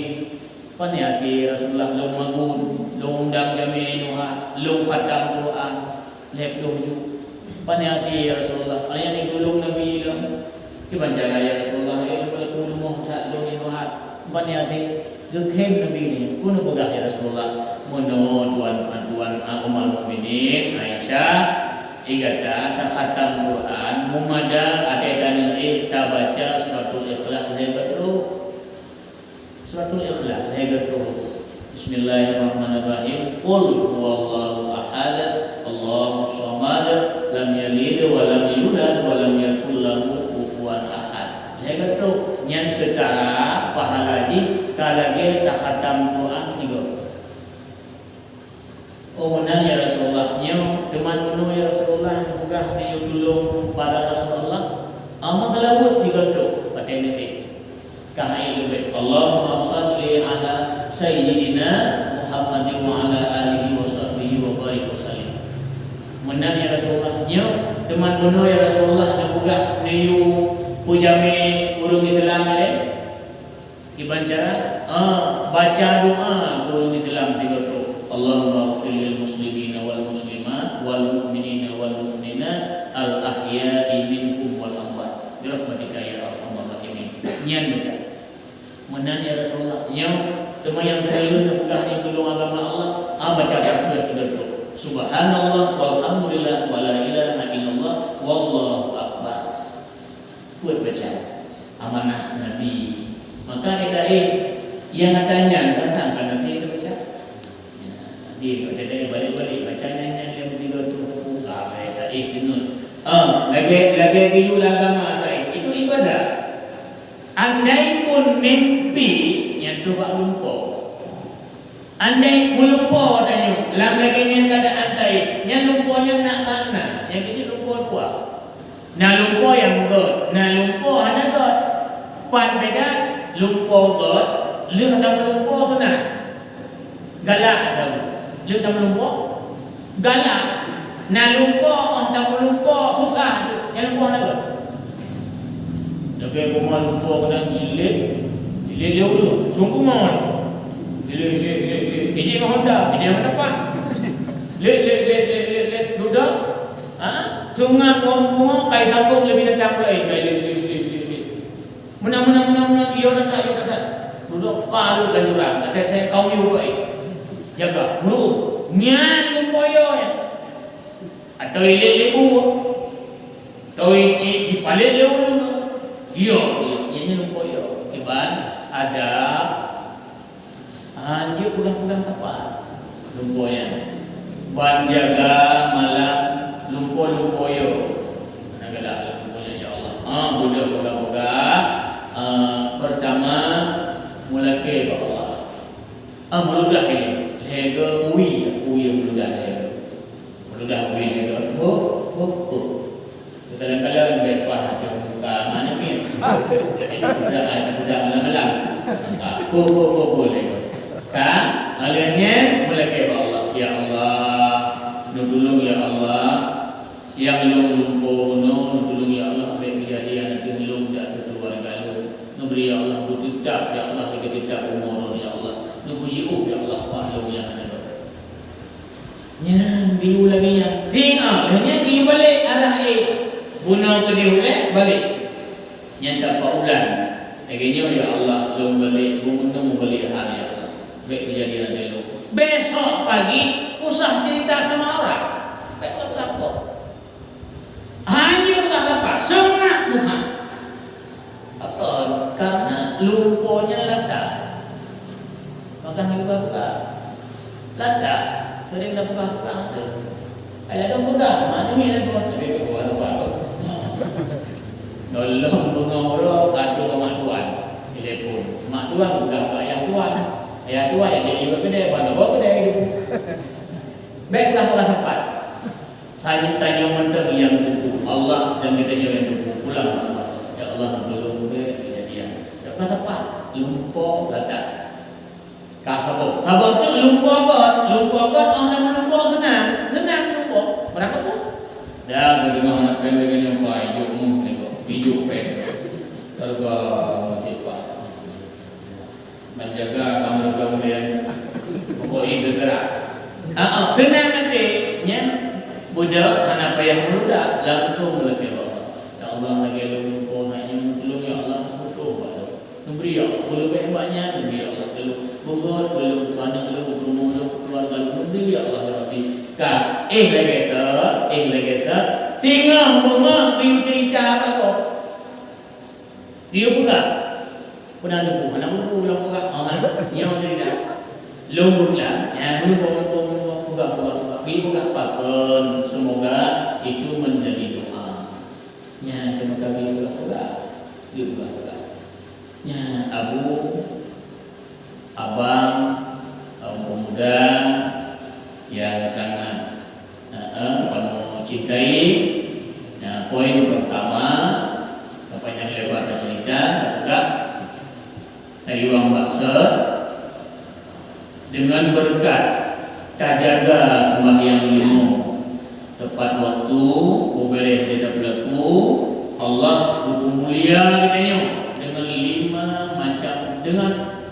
Pane akhé Rasulullah lôn magun, lôn undang jamé neuhat, lôn khatam Quran. Lhèe ploh ju. Pane akhé, ya Rasulullah, óh lheueh nyan neutulông Nabi lom. Kiban cara, ya Rasulullah, ya, keupeue lôn rumoh that lôn nyoe hat? Pane akhé, geukheun Nabi nyoe, peue neupeugah, ya Rasulullah? Meunoe tuan, tuan, a, Ummul Mukminin Aisyah, i gata takhatam Quran, meumada até tanyoe éh tabaca Suratul Ikhlas lhèe geuh troh. Suratul Ikhlas, lhèe geuh troh. Bismillahirrahmanirrahim. Qul huwallahu ahad, Allahus samad, lam yalid wa lam yulad wa lam yakul lahu kufuwan ahad. Lhèe geuh troh. Nyan seutara pahala jih ka lagèe takhatam Quran tiga. Oh, meunan, ya Rasulullah. Nyoe, teuma meunoe, ya Rasulullah, peugah neuyue tulông para rasul Allah. Amat laweuet sigoe troh, patéh neubeuet. Ka hai leubeh. Allahumma shalli ala sayyidina Muhammadin wa ala alihi wa sahbihi wa barik wa sallim. Meunan, ya Rasulullah. Nyoe, teuma meunoe, ya Rasulullah, neupeugah neuyue peujamé ureueng Islam ilèe. Kiban cara, ah, baca doa keu ureueng Islam sigoe troh. Allahumma ighfir lil muslimina wal muslimat wal mu'minina wal mu'minat al ahya'i minhum wal amwat. Bi rahmatika ya arhamar rahimin. Nyan baca. Meunan, ya Rasulullah. Nyoe Subhanallah, walhamdulillah, wala ilaha illallah, wallahu akbar. Peuet baca amanah Nabi. Maka ék taéh nyang ata nyan datang ka Nabi tabaca. Ya, Nabi ka ék taéh balek-balek baca nyan, nyan nyang tiga tu buka, ék taéh deungon. Ah, lagèe, lagèe geuyue lam agama taéh. Itu ibadah. Andai pun mimpi, nyan tu bak lumpoe. Andai meulumpoe tanyoe, lam lagèe nyan keuadaan taéh, nyan lumpoe nyan na makna, nyan keuh lumpoe dua. Na lumpoe nyang göt, na lumpoe hana göt. Pat beda, lumpoe göt lheueh tameulumpoe sunat. Galak atau lheueh tameulumpoe? Galak. Na lumpoe, oh, tameulumpoe susah, nyan lumpoe hana göt. Lagèe peuma lumpoe keunan jilét, jilét lé ureueng, ureueng peuma. Jilét, jilét, jilét, jilét. Jilét ngon honda, jilét ngon tepak. Lét, lét, lét, lét, lét, lét, dudoe. Ha? Seungat ngon peuma, kai sambông lé binatang laén, kai lét, lét, lét, lét, lét. Meunan, meunan, meunan, meunan, iya that, iya that. Dudoe ka rhot lam jurang, ka teuntèe kauyue keu jaga, meureu'uh. Nyan lumpoe yo nyan. Atau ilét lé bu. Atau i, i, ipalét lé ureueng. Yo, yo, nyan lumpoe yo. Kiban adab. Ah, jeuet peugah-peugah sapat lumpoe nyan. Ban jaga malam lumpoe-lumpoe yo. Hana galak lumpoe nyan, ya Allah. Ah, beudôh peugah-peugah. Ah, pertama, meulakèe bak Allah. Ah, meuludah ilèe. Lhèe go wie, wie meuludah lhèe go. Meuludah wie lhèe go. Hop, hop, hop. Kadang-kadang bèk paih ateueh muka, mana ni? Itu sudah, ah, sudah malam-malam. Maka, hop, hop, hop, hop, lhèe go. Ka, lheueh nyan, meulakèe bak Allah. Ya Allah, neutulông ya Allah. Siang lôn lumpoe bunoe, neutulông ya Allah, bèk keujadian ateueh lôn dan ateueh keuluwarga lôn. Neubri ya Allah, beuteutap ya Allah, lagèe teutap umu lôn ya Allah. Neubri jiôh ya Allah, bak lôn nyang hana dôh. Nyan geuyue lagèe nyan. Singoh lheueh nyan geuyue balek arah éh. Bunoe keudéh ulèe balek. Nyan tapaulang. Lagèe nyoe, "Ya Allah, lôn balek, beumeunang balek hai, ya Allah. Bèk keujadian lé lôn." Besok pagi, usah cerita sama orang. Bèk peugah-peugah. Hanya peugah sapat, seungat Tuhan. Pakon, karena lumpoe nyan latah. Maka hana peugah-peugah. Latah, seuring na peugah-peugah tu. Ayah dong peugah, mak nyan nyan tu, tapi peugah lupa tu. Nolong beungoh uroe, ka trôk mak tuan, telepon. Mak tuan peugah keu ayah tuan. Ayah tuan nyang jadi bak keudè, ban boh keudè. Bèk peugah-peugah sapat. Tanyoe, tanyoe mantong nyang teupeu, Allah dan geutanyoe nyang teupeu. Pulang, ya Allah, tulông bèk keujadian. Bèk peugah sapat, lumpoe latah. Ka saboh. Saboh tu lumpoe göt. Lumpoe göt, oh, na lumpoe seunang. Seunang lumpoe. Barang apa? Dah, geudeungoe aneuk péng lagèe nyoe, pai, jok muh lé kok. Ijok péng. Hareuga meucék pat. Menjaga kamu kemudian. Pokok ini terserah. Ah, ah, seunang até. Nyan, budak hana payah meuludak. Langsung meulakèe bak Allah. Ya Allah, lagèe lôn lumpoe, hana nyang meutulông, ya Allah, putôh bak lôn. Neubri, ya Allah, peue leubeh bak nyan, neubri, ya Allah, keu lôn. Beugöt keu lôn, keu aneuk lôn, keu rumoh lôn, keu keuluwarga lôn, neubri, ya Allah, ya Rabbi. Ka, éh lagèe sot, éh lagèe sot, singoh beungoh geuyue cerita bak gob. Geuyue peugah. Peue na teupeu, hana teupeu lôn peugah. Oh, nyoe cerita. Lôn peugah, nyan, lôn peugah, peugah, peugah, peugah. Geuyue peugah pakon, semoga itu menjadi doa. Nyan, teuma ka geuyue peugah-peugah. Geuyue peugah-peugah. Nyan, abu, abang, kaum pemuda yang sangat, eh, eh, kamu cintai. Nah, poin pertama, tak panjang lebar dah cerita, tak peugah. Tadi urang maksud, dengan berkat tajaga sembahyang lima tepat waktu, ubéréh di dalam pelaku, Allah geupeumulia geutanyoe dengan lima macam, dengan,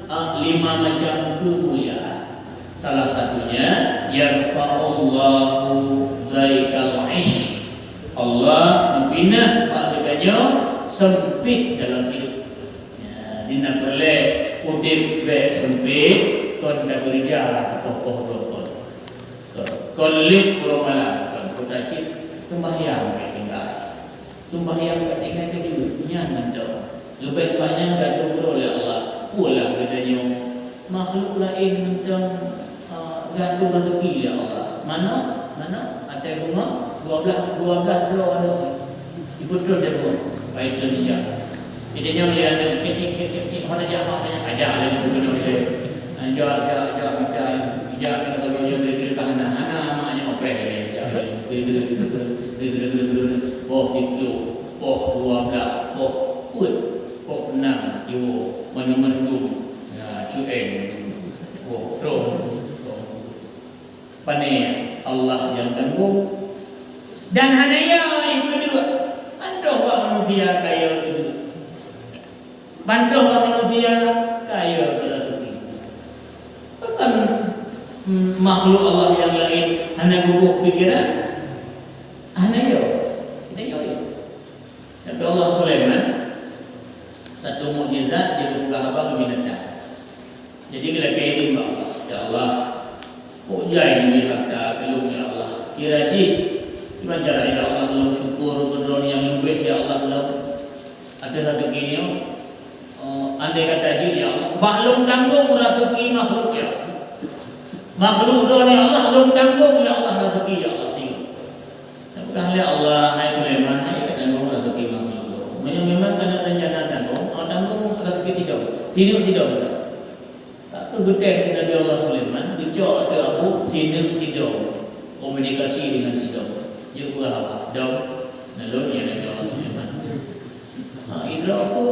ah, lima macam kemuliaan. Salah satunya, yarfa'ullahu dhaikal ish. Allah geupineuk bak geutanyoe sempit dalam hidup. Ya, di na peureulèe udép bèk sempit, kon takeureuja tapoh-poh droe kon. Kon lheueh uroe malam, kon peue cit, seumbahyang bèk tinggai. Seumbahyang bèk tinggai keujeuet, nyan mantong. Leubeh banyak geuatur droe lé Allah. Peue lah geutanyoe makhluk laén mantong, eh, geuatur raseuki lé Allah. Manok, manok, até bungoh, dua blah, dua blah droe aneuëk. Ipeutrön jagoe, pai trön ija. Jadi nyoe lé aneuëk kecil, kecil, kecil, hana jak, hana jak, ajak lé gubernur lé. Ajak, ajak, ajak, ajak, ajak, ajak, ajak, ajak, ajak, hana, hana, mak nyoe preh lé, ajak lé. Poh siplôh, poh dua blah, poh peuet, poh nam, jiwoe, mandum-mandum, ya, cueng, poh, trôh, trôh. Pane Allah nyang tanggong. Dan hana yo jipeuduek. Ban troh bak manusia ka yo jipeuduek. Ban troh bak manusia ka yo jipeuduek raseuki. Pakon, mm, makhluk Allah nyang laén hana geuboh pikeran? Hana yo. Hana yo, yo. Nabi Allah Sulaiman, satu mukjizat, dia geupeugah haba keu binatang. Jadi geulakée idhin bak Allah, "Ya Allah, kok jai nibak hareuta keu lôn, ya Allah? Kira jih, kiban cara, ya Allah, lôn syukur keu Droeneuh nyang leubeh, ya Allah, lôn ateueh raseuki nyoe? Eh, andai kata jih, ya Allah, bah lôn tanggong raseuki makhluk, ya Allah. Makhluk Droeneuh, ya Allah, lôn tanggong, ya Allah, raseuki, ya Allah." Tengok. Tapeugah lé Allah, "Hai Sulaiman, hai ka tanggong raseuki makhluk lôn. Meunyoe memang kana rencana tanggong, oh, tanggong raseuki sidong. Sineuk sidong." Tapi geutem Nabi Allah Sulaiman, geucok ateueh abu sineuk sidong. Komunikasi dengan sidong. Jeuet beuhaba, "Dong, na lôn ya Nabi Allah Sulaiman." Ha, idroe aku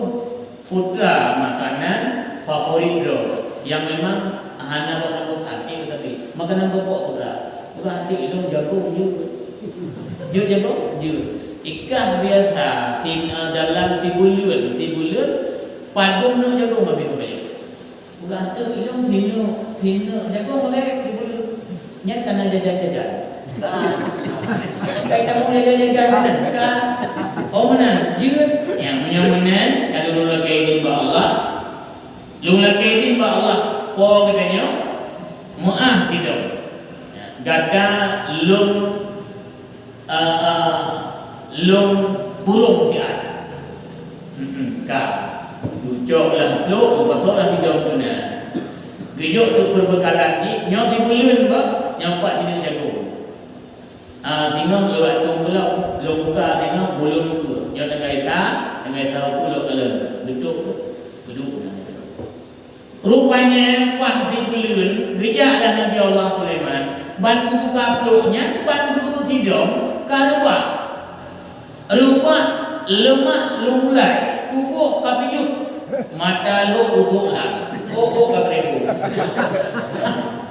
putra makanan favorit droe, nyang memang hana bosan-bosan, eh, tapi makanan pokok putra. Bukan hati ilong jagong jeuet. Jeuet jagong? Jeuet. Ikah biasa, sin-, eh, dalam sibuleuen, sibuleuen, padum neuk jagong habéh rupanya. Udah tu ilong sineuk, sineuk jago pakai tiga puluh. Nyan kana jajan-jajan. Ka. Kai kamu jajan-jajan mana? Ka. Oh, meunan. Jeuet. Nyang meunyoe meunan, ka lôn lakée idhin bak Allah. Lôn lakée idhin bak Allah. Po geutanyoe, meu'ah sidong. Gata lôn Ah, ah, lôn burông siat. Mm-mm, ka. Geucok lam plôk, geupasoe lam sidong teuh na. Geujok keu peubeukalan jih, nyoe sibuleuen bah, nyang pat sineuk jagong. Ah, singoh lewat tueng beulom, lôn buka singoh, buleuen ukeue. Nyoe tanggai sa, tanggai sa ukeue lôn kalon. Beutôi, beudôh na. Rupanya, wah sibuleuen, geujak lah Nabi Allah Sulaiman, ban geubuka plôk nyan, ban geu sidong, ka reubah. Reubah leumah lôn mulai, tuboh ka pijuh, mata lôn usôk lam, ôk-ôk ka beuribô.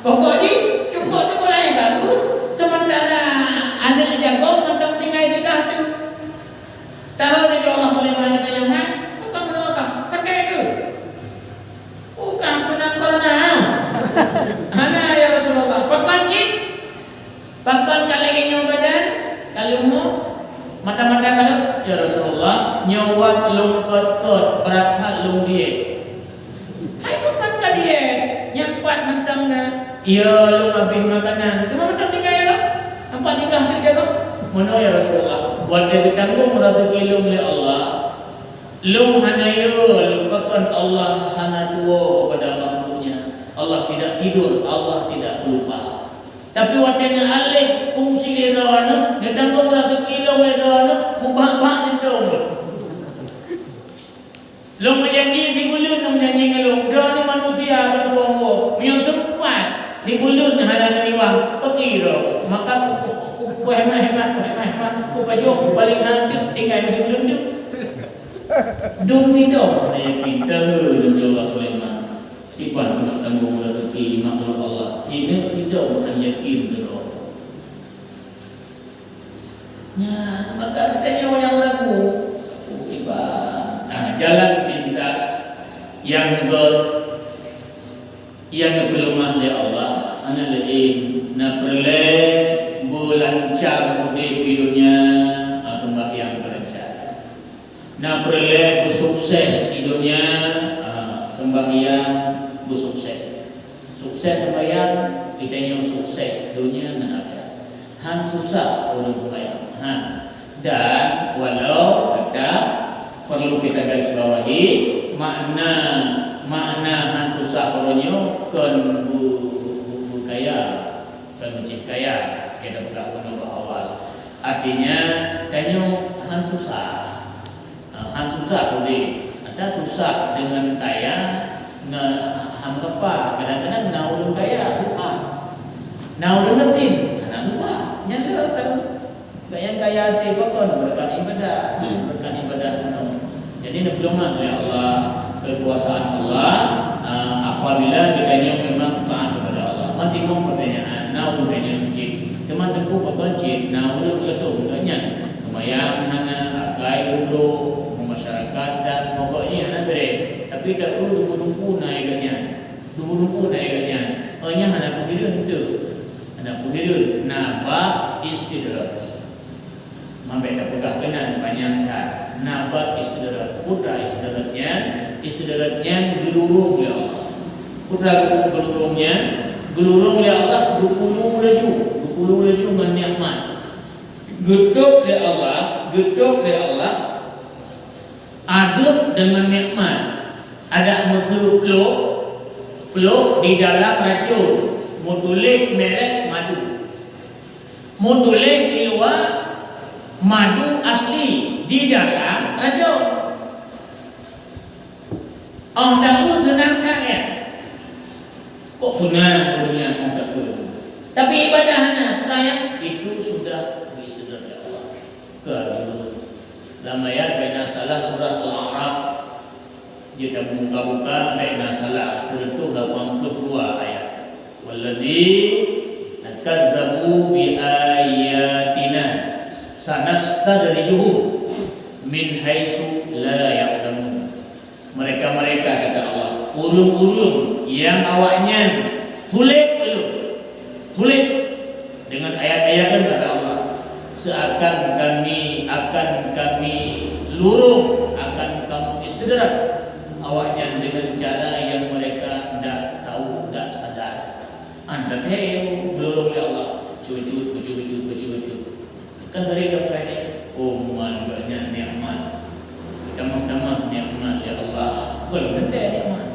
Pokok jih, cukôp-cukôp laén ka tu, seumantara aneuk jagong mantong tinggai sidah tu. Saho Nabi Allah Sulaiman geutanyong, "Hai, pakon meunoe ka? Sakét keu?" "Bukan, keunan corona." "Hana, ya Rasulullah." "Pakon cit?" "Pakon ka lagèe nyoe badan, ka leumoh, mata-mata ka leumoh?" "Ya Rasulullah, nyoe wat lôn kot-kot, brat that lôn diet." "Hai, pakon ka diet, nyan pat mantong na." "Iya, lôn habéh makanan, teuma mantong tinggai lom. Nampak tinggai habéh jagoe." "Meunoe, ya Rasulullah, watèe geutanggong raseuki lôn lé Allah, lôn hana yo lôn pakon Allah hana tuwoe keupada makhluk-Nya. Allah tidak tidur, Allah tidak lupa. Tapi watèe neualèh fungsi lé Droeneuh, neutanggong raseuki lôn lé Droeneuh, mubak-bak mantong lôn." "Lôn meujanji sibuleuen, lôn meujanji ngon lôn, droeneuh manusia lôn tuwoe-tuwoe. Meunyoe teumpat sibuleuen hana neuriwang, peuki droe. Maka ku, ku, ku, ku hemat-hemat, ku hemat-hemat, ku pajoh, ku palinghan teuk tinggai sibuleuen teuk." Dum sidong hana yakin, tahe lôn jaweueb Sulaiman. Siban keuneuk tanggong raseuki makhluk Allah. Sineuk sidong hana yakin keudroe. Nyan, maka geutanyoe nyang ragu, iban. Nah, jalan pintas nyang gèt, nyang geupeuleumah lé Allah, hana laén, na peureulèe beulancar udép di donya, ah, seumbahyang beulancar. Na peureulèe beusukses di donya, ah, seumbahyang beusukses. Sukses seumbahyang, Geutanyoe sukses donya ngon akhirat. Han susah ureuëng seumayang, han. Dan walau kata perlu kita garis bawahi, makna, makna han susah ureuëng nyoe kon bu-, bu-, bu-, bu kaya, kon meucit kaya, kita peugah bunoe bak awal. Artinya, tanyoe han susah. Ah, han susah udeb. Ata susah deungon kaya, nge-, han geupa. Kadang-kadang na ureuëng kaya, susah. Na ureuëng gasien, hana susah. Nyan le kan. Gaya kaya hati pakon berkat ibadah, berkat ibadah penuh. Jadi, neupeuleumah lé Allah, kekuasaan Allah, ah, apabila kita nyoe memang taat kepada Allah. Mati mong pertanyaan, na ureuëng nyoe cit. Teuma teupeu pakon cit, na ureuëng leutong nyan. Seumayang hana, akai uroe, masyarakat dan pokok jih hana beureh. Tapi taeu dumpeue-dumpeue na geuh nyan. Dumpeue-dumpeue na geuh nyan. Oh, nyan hana peuhireuen teuh. Hana peuhireuen, na bab istidraj. Mabek tapeugah keunan panyang that. Na bab istidraj. Peue istidraj nyan, istidraj nyan geulurong lé Allah. Peue geulurong nyan, geulurong lé Allah geupulu laju, geupulu laju ngon nikmat. Geutôb lé Allah, geutôb lé Allah, adeueb deungon nikmat. Adak meuseue plôk, plôk di dalam racôn, meutuléh merek madu. Meutuléh di luwa madu asli, di dalam racôn. Oh, tahu seunang that, ya? Kok seunang dunia, oh, tahu. Tapi ibadah hana, percaya, itu sudah disedot oleh Allah. Ke dulu. Dalam ayat baina salah surah Al-A'raf, jika buka-buka baina salah, seratus lapan puluh dua ayat. Walladzi nakazzabu bi ayatina sanastadrijuhum min haitsu la ya'lamun. Mereka-mereka, kata Allah, ureuëng-ureuëng nyang awaknyan tulék ulôn, tulék dengan ayat-ayat, kata Allah, seakan kami, akan kami lurung, akan kamu istidraj awaknyan dengan cara yang mereka ndak tahu, ndak sadar. Anda teu lurung ya Allah, cucut, cucut, cucut, cucut. Kan dari dokter ni, oh, man, banyak nikmat. Tamam-tamam nikmat, ya Allah. Belum tentu nikmat.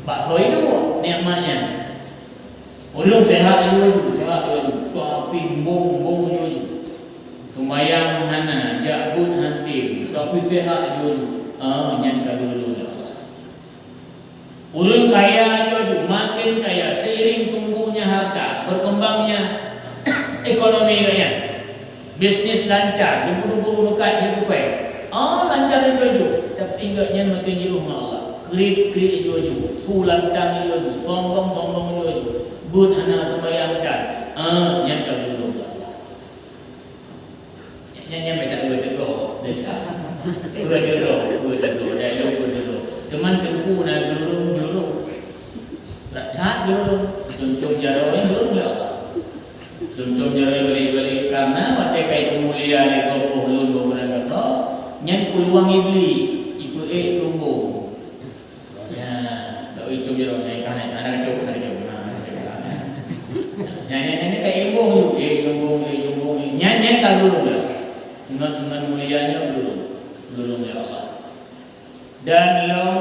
Bakso itu nikmatnya. Ulun sehat dulu, sehat dulu. Tapi embung-embung dulu. Seumayang hana, jak buet hantim, tapi sehat dulu. Ah, nyan ka dulu, ya Allah. Ureuëng kaya laju, makin kaya seiring tumbuhnya harta, berkembangnya ekonomi rakyat. Bisnis lancar, dubu-dubu meukat di kupai. Oh, lancar laju. Tapi ingat nyan makin jeuh Allah. Krit-krit laju. Su lantang laju. Tonggong-tonggong laju. Buet hana seumayang dan. Ah, nyan ka gulong Allah. Nyan, nyan beda dua tegur, biasa. Dua tegur, dua tegur, dah lom dua tegur. Cuman teungku na gelurung-gelurung. That gelurung, cuncong jaroe gelurung lah. Cuncong jaroe balik-balik karena watée kai peumulia lé gob lôn beurangkat, nyan peuluang iblis, ipeuék tumbong. Ya, tak icum je dong, eh, kan, eh, ada kacau, ada kacau. Ha, ada kacau. Nyan, nyan, nyan, nyan, tak imbong tu. Eh, imbong, eh, imbong, eh. Nyan, nyan tak lurung dah. Ngon, ngon mulianya lurung. Lurung ya Allah. Dan lom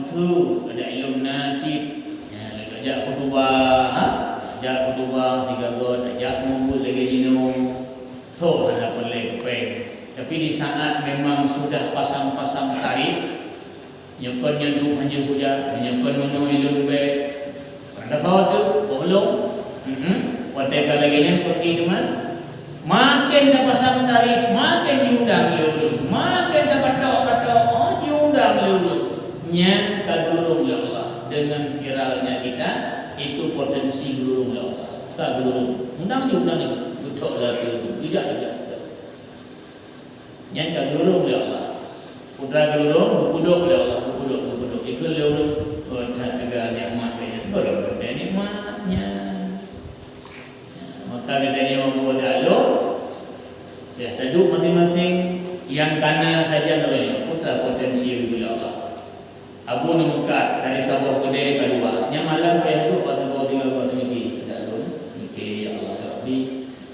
tu ada ilum na cit. Ya, lagak jak khutubah, ha? Jak khutubah, tiga got, jak mumbul lagi jinoe. Toh, ada pelek peng. Tapi di saat memang sudah pasang-pasang tarif, nyoe kon nyan duek hanjeuet kujak, nyoe kon meunyoe ilôn bèk. Pernah tahu tu, tolong. Hmm. Watèe ka lagèe nyan peuki teuma. Makin tapasang tarif, makin jiundang lé ureueng. Makin tapatok-patok, oh, jiundang lé ureueng. Nyan ka geulurung lé Allah. Dengan viralnya kita, itu potensi geulurung lé Allah. Ka geulurung. Undang jiundang nyoe. Beutôi lah tu. Bijak-bijak. Nyan ka geulurung lé Allah. Putra geulurung, geupudok lé Allah, geupudok, geupudok. Ikheun lé ureueng, "Oh, that teuga nikmat nyan." Belom teuga nikmat nyan. Maka geutanyoe buet dak lôn, ya, taduek maséng-maséng nyang kana sajan droeneuh, putra potensi geubri lé Allah. Abu neumeukat dari saboh keudè ka dua. Nyan malam payah duek bak saboh tinggai bak teumiki.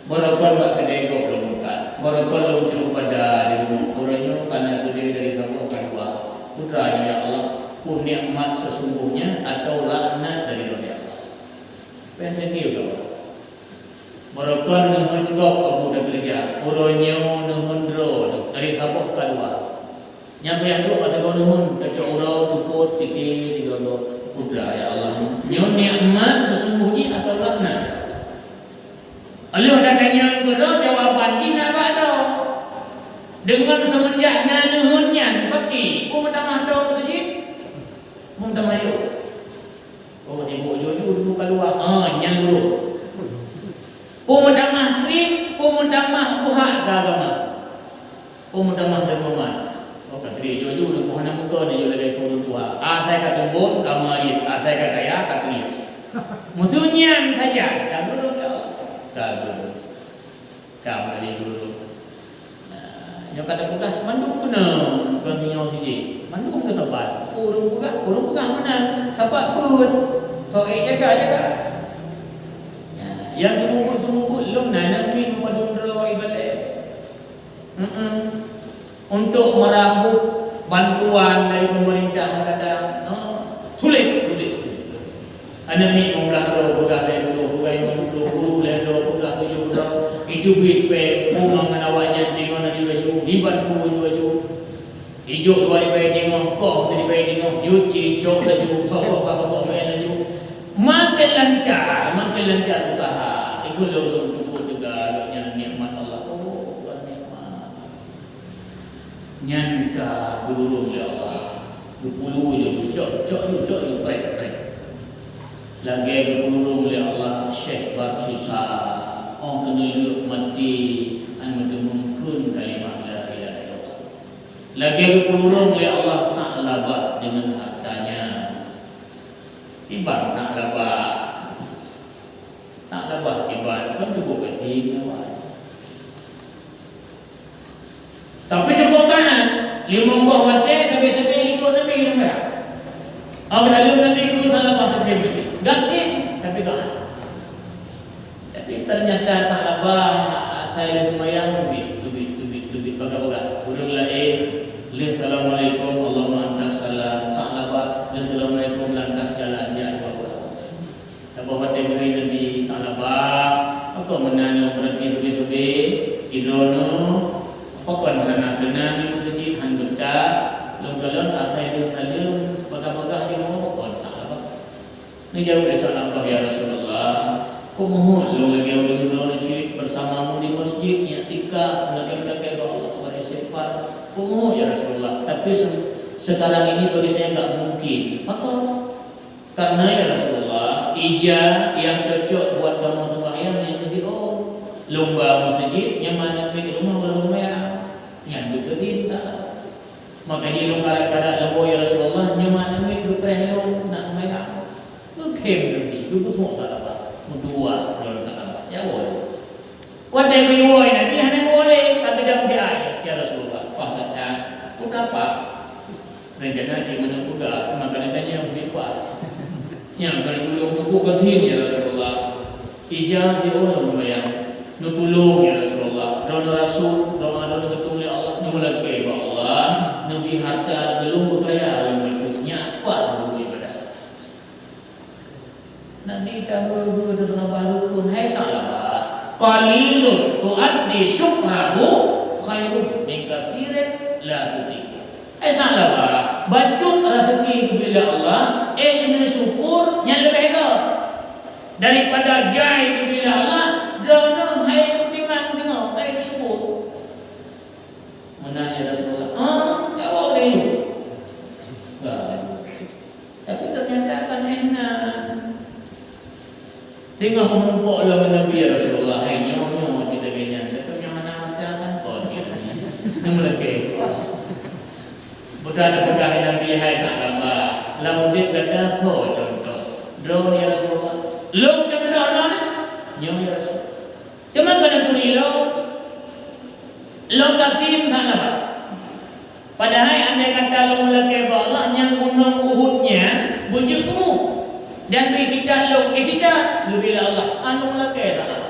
Meurokon bak keudè gob lôn meukat, meurokon lôn cok pada di rumoh, uroe nyoe kana keudè dari saboh ka dua. Peue treuk nyoe, ya Allah, peue nikmat sesungguhnya atau laknat dari Lôn, ya Allah? Péng lagèe nyoe, meurokon neuheun gob kamoe takeureuja, uroe nyoe neuheun droe dari saboh ka dua. Nyang payah duek ata droeneuh, cocok uroe, teupot, pike, sigoe-goe. Peue treuk, ya Allah, nyoe nikmat sesungguhnya atau laknat? Lheueh tatanyong keudroe, jawaban jih na bak droe. Deungon seumeunjak na neuheun nyan, peuti, peue meutamah droe meuseujid? Peue meutamah yôh? Oh, sibuk juju, juju ka luwa. Ah, nyan dulu. Peue meutamah kris, peue meutamah buhak keu agama. Peue meutamah dermawan. Oh, ka kris juju, nyoe hana muka, nyoe lagèe ureueng tuha. Asai ka tumbon, ka marit. Asai ka kaya, ka kris. Meusu nyan saja. Ka dulu dah. Ka dulu. Ka meunari guru. Nah, nyoe ka tapeugah mandum keunoe, bukan meunyoe siji. Mandum teusapat. Ureueng peugah, ureueng peugah meunan. Sapat peuet. Soe jaga-jaga. Nah, nyang seumeubeuet-seumeubeuet lom na, na meunan padum droe ibadat. Mm-mm. Untuk meurambôk bantuan dari pemerintah kadang, ha, sulit, sulit. Aneuk miet lima belas droe peugah lhèe ploh, peugah lima ploh, dua ploh lhèe droe peugah tujoh droe. Itu buet pèng, peue ngon awak nyan, teungoh na di baju, dibantu baju-baju. Ijok dua ribèe teungoh, koh siribèe teungoh, jeuet cicok laju, sokong ka sokong meu'en laju. Makin lancar, makin lancar usaha. Ikôt lôn cukup juga nyan nikmat Allah. Oh, bukan nikmat. Nyan ka geulurông lé Allah. Geupulu laju, cok, cok laju, cok laju, prek, prek. Lagèe geupulu lé Allah, Syekh Barsusa, oh, keuneulheueh maté, han meuteumé kheun kalimah la ilaha illallah. Lagèe geupulu lé Allah Sa'labah deungon hartanya. Iban Sa'labah. Sa'labah iban, kan cukup kasihan awak. Tapi cukup kan, limong boh watèe sabe-sabe likot Nabi nyang merah. Awak dalam Nabi guru salah bah teuntèe Nabi. Gasien, tapi doa. Tapi ternyata Sa'labah asai lheueh seumayang teubiet, teubiet, teubiet, teubiet, peugah-peugah. Ureueng laén lheueh assalamualaikum, Allahumma antas salam. Sa'labah lheueh assalamualaikum lantas jalan jak dua buah. Saboh watèe geuri Nabi Sa'labah, pakon meunan lôn peurati teubiet-teubiet, di droeneuh, pakon hana seunang di meuseujid, han beutah, lôn kalon asai lheueh saleuem, peugah-peugah di rumoh pakon Sa'labah. Neujaweueb lé Sa'labah, "Ya Rasulullah, peue meuheuet lôn lagèe ureueng droeneuh cit beusamamu di meuseujid, i'tikaf, meulakèe-meulakèe bak Allah, beristighfar. Peue meuheuet, ya Rasulullah, tapi se-, sekarang ini bagi saya enggak mungkin." Pakon? Karena, ya Rasulullah, ija nyang cocok buat kamoe seumbahyang nyan keuh, oh, lôn ba meuseujid, nyan ma aneuk miet di rumoh lôn seumbahyang. Nyan keuh keuh cinta. Maka jih lôn karat-karat lôn, "Ya Rasulullah, nyoe ma aneuk miet geupreh lôn nak seumayang." Geukheun Nabi, geupeusuet Sa'labah, meutuah lom Sa'labah. Ya Allah. Watèe geuwoe Nabi hana geuwoe lé, ka geudong di ayat, "Ya Rasulullah, paih that-that." Peue tapa? Rencana cit meuneuk peugah, maka neutanyong di pas. Nyang ka neutulông teupeu keuh, "Ya Rasulullah, ija di ulôn seumayang, neutulông, ya Rasulullah, droeneuh rasui, doa droeneuh geutueng lé Allah, neumeulakèe bak Allah, neubri harta keu lôn beukaya lôn bacut, nyak pat lôn ibadah." Nabi tageu-geu teuh teungoh bak rukun, "Hai Sa'labah, qalilun tu'addi syukrahu khairun min katsirin la tutiqu." Hai Sa'labah, bacut raseuki geubri lé Allah, ék neusyukur nyan leubeh göt daripada jai geubri lé Allah, droeneuh hai peutimang singoh, hai neusyukur. Meunan, ya Rasulullah. Ah, jaweueb lé nyoe. Bah. Tapi ternyata kan éh na. Teungoh meurumpok lom ngon Nabi, "Ya Rasulullah, hai nyoe, nyoe cit lagèe nyan, tapi nyoe hana masa kan kon cit lagèe nyan." Neumeulakèe. Buta teupeugah lé Nabi, "Hai Sa'labah, lam udép gata soe cuntoh?" "Droeneuh, ya Rasulullah." "Lôn cuntoh droeneuh?" "Nyoe, ya Rasul." Teuma keuneuk turi lôn, lôn gasien that laba. Padahai andai kata lôn meulakèe bak Allah, nyang gunong Uhud nyan beujeuet kumuh, dan beuistighfar lôn, istighfar geubri lé Allah, hana lôn meulakèe that laba.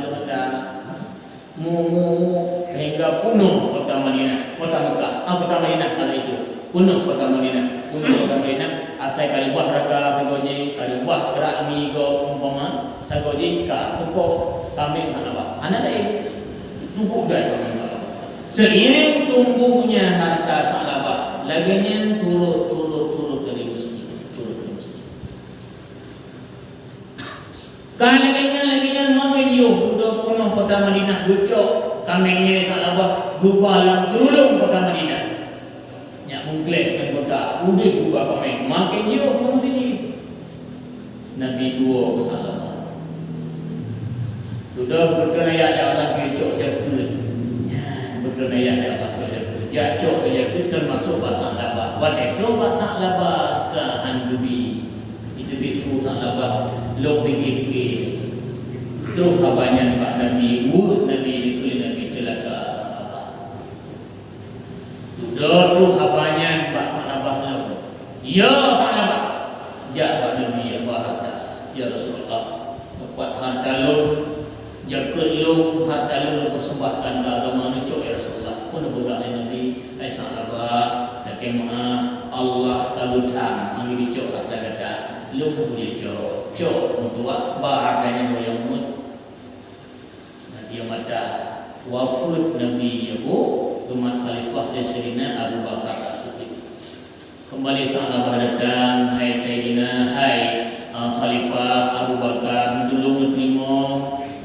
keuneuk that. Mu, mu, mu, sehingga punoh kota Madinah, kota Mekah, ah, kota Madinah kala itu. Punoh kota Madinah, punoh kota Madinah, asai ka reubah raga sagoe jih, ka reubah gerak mi gob umpama, sagoe jih ka teupok kambeng hana ba. Hana laén. Tumbok jai kambeng hana ba. Seiring tumbuhnya harta Sa'labah, lagèe nyan turot, turot, turot dari masjid, turot dari masjid. Ka lagèe nyan, lagèe nyan, maken yoh dudoe punoh kota Madinah geucok kambeng nyan lé Sa'labah geuba lam curulong kota Madinah. Nyak mungkleh ngon kota, udeh geuba kambeng, maken yoh ngon siji. Nabi tuwo keu Sa'labah. Dudoe beutôi ayat Allah geucok jakeuet. Nyan, beutôi ayat Allah geucok jakeuet. Jak cok jakeuet teumasok bak Sa'labah. Watèe troh bak Sa'labah ka han geubi. Itu bisu Sa'labah lôn pike-pike. Troh haba nyan bak Nabi, weueh Nabi dikeue Nabi ceulaka Sa'labah. Dudoe troh haba nyan bak Sa'labah lôn. Ya Sa'labah, jak bak Nabi, ya ba harta. Ya Rasulullah, teumpat harta lôn. Jakeuet lôn, harta lôn lôn persembahkan keu agama neucok, ya Rasulullah. Peue neupeugah lé Nabi, "Hai Sa'labah, lakèe meu'ah, Allah ka geutham, han geucok harta gata. Lôn hana boleh cok. Cok, meutuah, ba harta nyan, wahai murit." Nabi mata, wafeuet Nabi, ya bu, geumat khalifah lé Saidina Abu Bakar As-Siddiq. Keumbali Sa'labah datang, "Hai Saidina, hai, ah, Khalifah Abu Bakar, neutulông neuteurimong,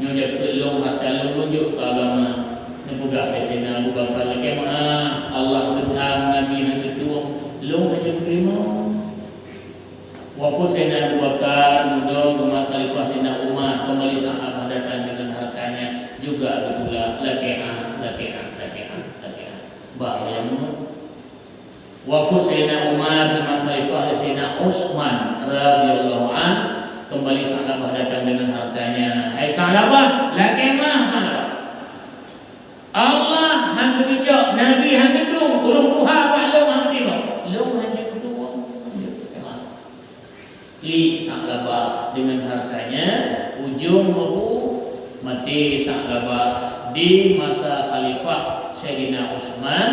nyoe jakeuet lôn, harta lôn, lôn jok keu agama." Neupeugah lé Saidina Abu Bakar, "Lakèe meu'ah, Allah geutham, Nabi han geutueng, lôn hana jok teurimong." Wafeuet Saidina Abu Bakar, dudoe geumat khalifah Saidina Umar, keumbali Sa'labah datang deungon hartanya juga geutulak, "Lakèe meu'ah, lakèe meu'ah, lakèe meu'ah, lakèe meu'ah." Bah, nyang meu'ah. Wafeuet Saidina Umar, geumat khalifah lé Saidina Utsman radhiyallahu anh, keumbali Sa'labah datang deungon hartanya. "Hai Sa'labah, lakèe meu'ah Sa'labah. Allah han geubicok, Nabi han geutueng, ureueng tuha bak lôn han geuteurimong. Lôn han jeuet geutueng." Klik Sa'labah deungon hartanya, ujong babu maté Sa'labah di masa Khalifah Saidina Utsman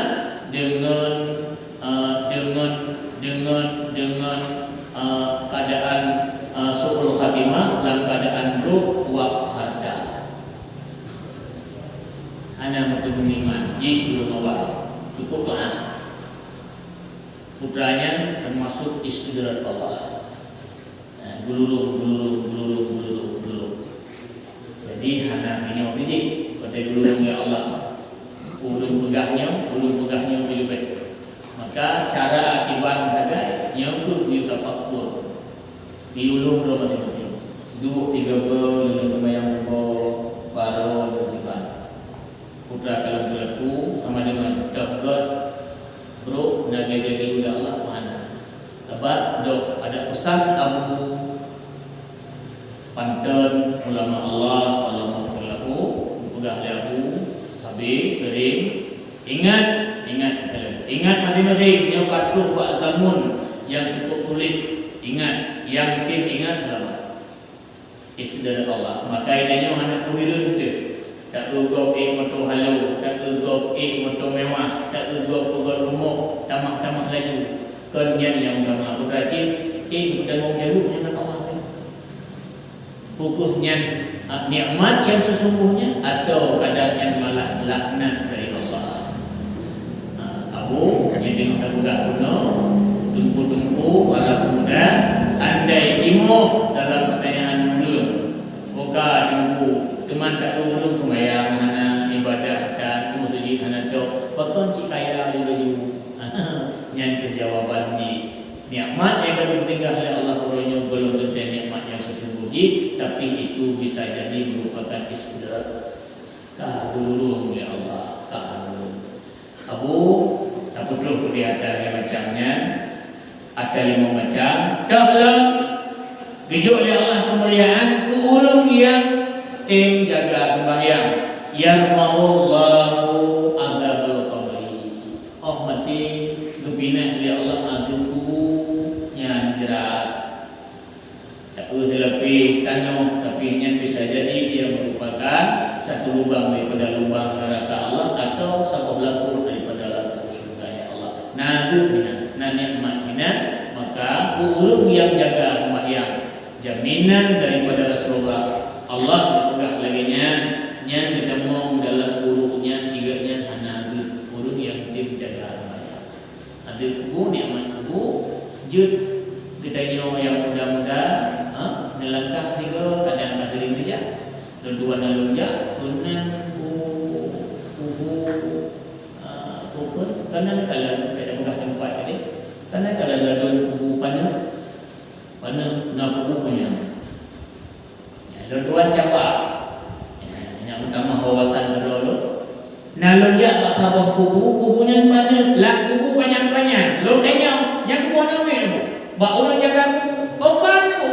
deungon, eh, deungon, deungon, deungon, eh, keadaan, eh, su'ul khatimah, lam keadaan brôk wab harta. Hana meuteumé iman, jih ureueng awai. Cukup taat. Putra nyan teumasuk istidraj Allah. Nah, geululông, geululông, geululông, geululông, geululông. Jadi, hana meunyoe sidéh, watèe geululông lé Allah. Ulôn peugah nyoe, ulôn peugah nyoe leubeh. Maka, cara akiban sagai, nyoe keuh geuyue tafakkur. Geuyue lôn droe maséng-maséng. Duek tiga beuh, lôn seumayang suboh, baroe lôn kiban. Putra ka lôn peulaku sama deungon toh gèt brôk na gèt-gèt geuh lé Allah Taala. Sabab dok ada peusan Abu Panton ulama Allah, Allahumma ghfir lahu, geupeugah lé Abu Habib sering, ingat, ingat, ingat maséng-maséng nyoe ka troh bak zamun nyang cukup sulit. Ingat, nyang tem ingat selamat. Istidraj Allah. Maka inong nyoe hana peuhireuen teuh. Taeu gob ék moto halo, taeu gob ék moto mewah, taeu gob peugöt rumoh tamah-tamah laju. Kon nyan nyang utama, peue cit? Ék meutanggong jaweueb nibak Allah. Peu kheueh nyan, a, nikmat nyang sesungguhnya, atawa kadang nyan malah laknat dari Allah? Ha, Abu, nyang teungoh tapeugah bunoe, teungku-teungku, para pemuda, andai timoh dalam pertanyaan ureuëng, buka teungku, teuma taeu ureuëng seumayang hana, ibadah tan, meuseujid hana tok, pakon cit kaya lé laju? Nyan keuh jawaban jih. Nikmat nyang ka geupeugah lé Allah uroe nyoe gohlom teuntèe nikmat nyang sesungguh jih, tapi itu bisa jadi merupakan istidraj. Ka geulurông lé Allah, ka geulurông. Abu, tapeutrok peudeh ata lhèe macam nyan, ata limong macam. Toh lom geujok lé Allah keumuliaan keu ureuëng nyang tem jaga seumbahyang. Yarfa'ullahu adzabal qabri. Óh maté geupinah lé Allah azeub kubu nyan jrat. Taeu seulapéh tanoh, tapi nyan bisa jadi dia merupakan satu lubang daripada lubang neraka Allah atau saboh lampôh daripada lampôh syurga-Nya Allah. Na azeub hinan, na nikmat hinan, maka keu ureuëng nyang jaga seumbahyang, jaminan daripada Rasulullah, Allah geupeugah lagèe nyan, nyan geutamong dalam ureuëng nyan, tiga nyan hana azeub, ureuëng nyang tem jaga seumbahyang. Azeub kubu, nikmat kubu, jeuet geutanyoe nyang muda-muda, ha, neulangkah tiga kadang ka sering neujak. Lôn tuan na lôn jak, keunan ku-, kubu, ha, bukon, keunan ka lôn, ka tapeugah teumpat tadi, keunan ka lôn ladôm kubu paneuk, paneuk na kubu panyang. Nyan lôn tuan cawa. Nyan, nyan meutamah wawasan keudroe lôn. Na lôn jak bak saboh kubu, kubu nyan paneuk, lam kubu panyang-panyang. Lôn tanyong, nyan kubu aneuk miet, Bu? Bak ureuëng jaga kubu? Bukan, Bu.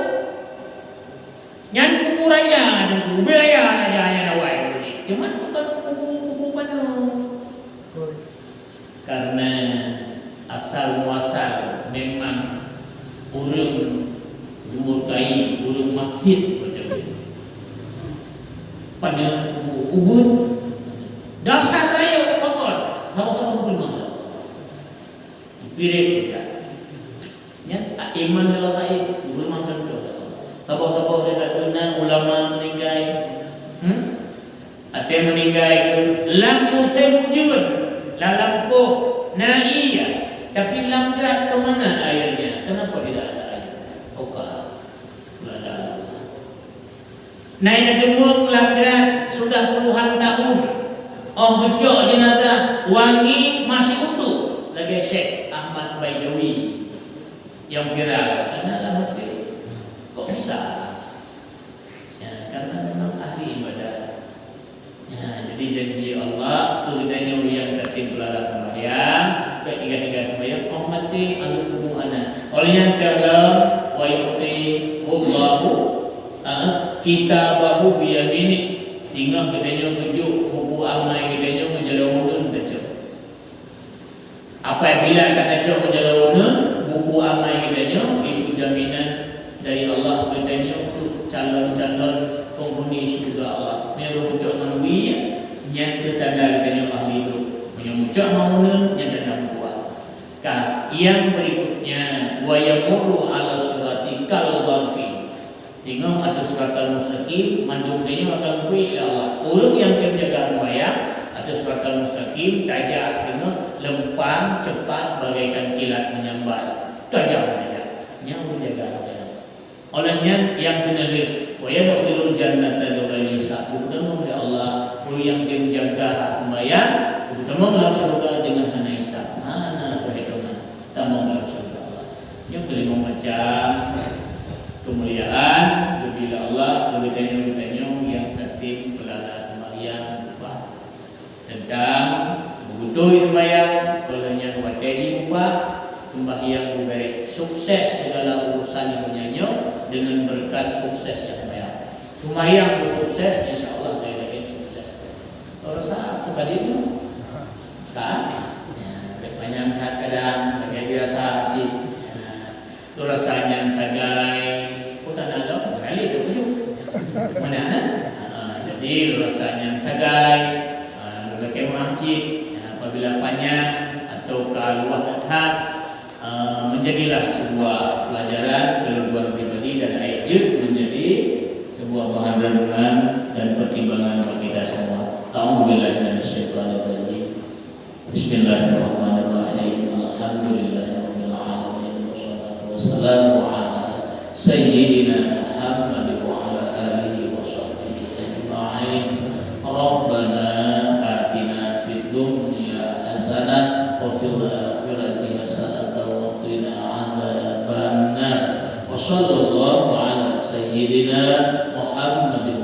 Nyan kubu raya, nyan kubu raya, raya nyan awai kubu nyan. Cuma bukan kubu, kubu paneuk. Karena asal muasal memang ureuëng lumurkai, ureuëng maksiet beutôi. Paneuk kubu ubit. Dasar rayeuk pakon, saboh-saboh huköm Allah. Pirit juga. Nyan iman dalam gaib, ulama contoh. Saboh-saboh dia tak kenal ulama meninggai. Hmm? Ada meninggai lam musim ujeuen, lam lampôh na ié, tapi lam jrat ke mana airnya? Kenapa tidak ada air? Oka. Belanda. Na ié teumeueng lam jrat sudah puluhan tahun. Óh geucok jenazah wangi masih utuh lagèe Syekh Ahmad Baidawi. Yang viral, karena lam hati. Kok bisa? Ya, karena memang ahli ibadah. Ya, jadi janji Allah, keu geutanyoe nyang ka tem peulala seumbahyang, ka tiga-tiga seumbahyang, óh maté anggeuet kubu hana. Oleh nyan ka lom, wa yu'tihullahu, ah, kitabahu biyaminih. Singoh geutanyoe geujok buku amai geutanyoe ngon jaroe uneun tacok. Apabila ka tacok ngon jaroe uneun buku amai geutanyoe, itu jaminan dari Allah geutanyoe untuk calon-calon penghuni syurga Allah. Meunyoe geucok ngon wie, nyan keuh tanda geutanyoe ahli brok. Meunyoe geucok ngon uneun, nyan tanda meutuah. Ka, yang berikutnya, wa yamurru ala sirati kal barqi. Singoh ateueh siratal mustaqim, mandum tanyoe akan geukheun lé Allah. Ureuëng nyang tem jaga seumbahyang ateueh siratal mustaqim, tajak singoh leumpang cepat bagaikan kilat menyambar. Tajam tajak. Nyan ureuëng jaga seumbahyang. Oleh nyan, nyang keuneulheueh, wa yadkhulul jannata bighairi hisab. Geutamong lé Allah, ureuëng nyang tem jaga seumbahyang, geutamong lam syurga deungon hana hisab. Hana peuhitongan. Tamong lam syurga Allah. Nyoe keulimong macam keumuliaan geubri lé Allah keu geutanyoe-geutanyoe nyang ka tem peulala seumbahyang meuubah. Teuntang beubeutôi seumbahyang, óh lheueh nyan watèe jiubah, seumbahyang beubeureh. Sukses segala urusan di donya nyoe deungon beureukat suksesnya seumbahyang. Seumbahyang beusukses, insya Allah laén-laén sukses. Kalau rasa apa tadi tu? Ka? Ya, bèk manyang that kadang, lagèe biasa cit. Ya. Tu rasa nyang sagai, pun hana lom, mengalir tu tuju. Mana, eh? Ha, jadi Jadi, rasa nyang sagai, ah, lôn lakée meu'ah cit, ya, apabila panyang atawa ka luwah that, ah, menjadilah sebuah pelajaran keu lôn tuan pribadi dan akhé jeuet menjadi sebuah bahan renungan dan pertimbangan bagi kita semua. A'udzubillahi minasyaitonirrajim. Bismillahirrahmanirrahim. Alhamdulillahirabbil alamin. Wassalatu wassalamu ala sayyidina Muhammad wa ala alihi wa sahbihi ajma'in. Rabbana atina fid dunya hasanah wa fil akhirati hasanah wa qina adzabannar. Wa sallallahu ala sayyidina Muhammad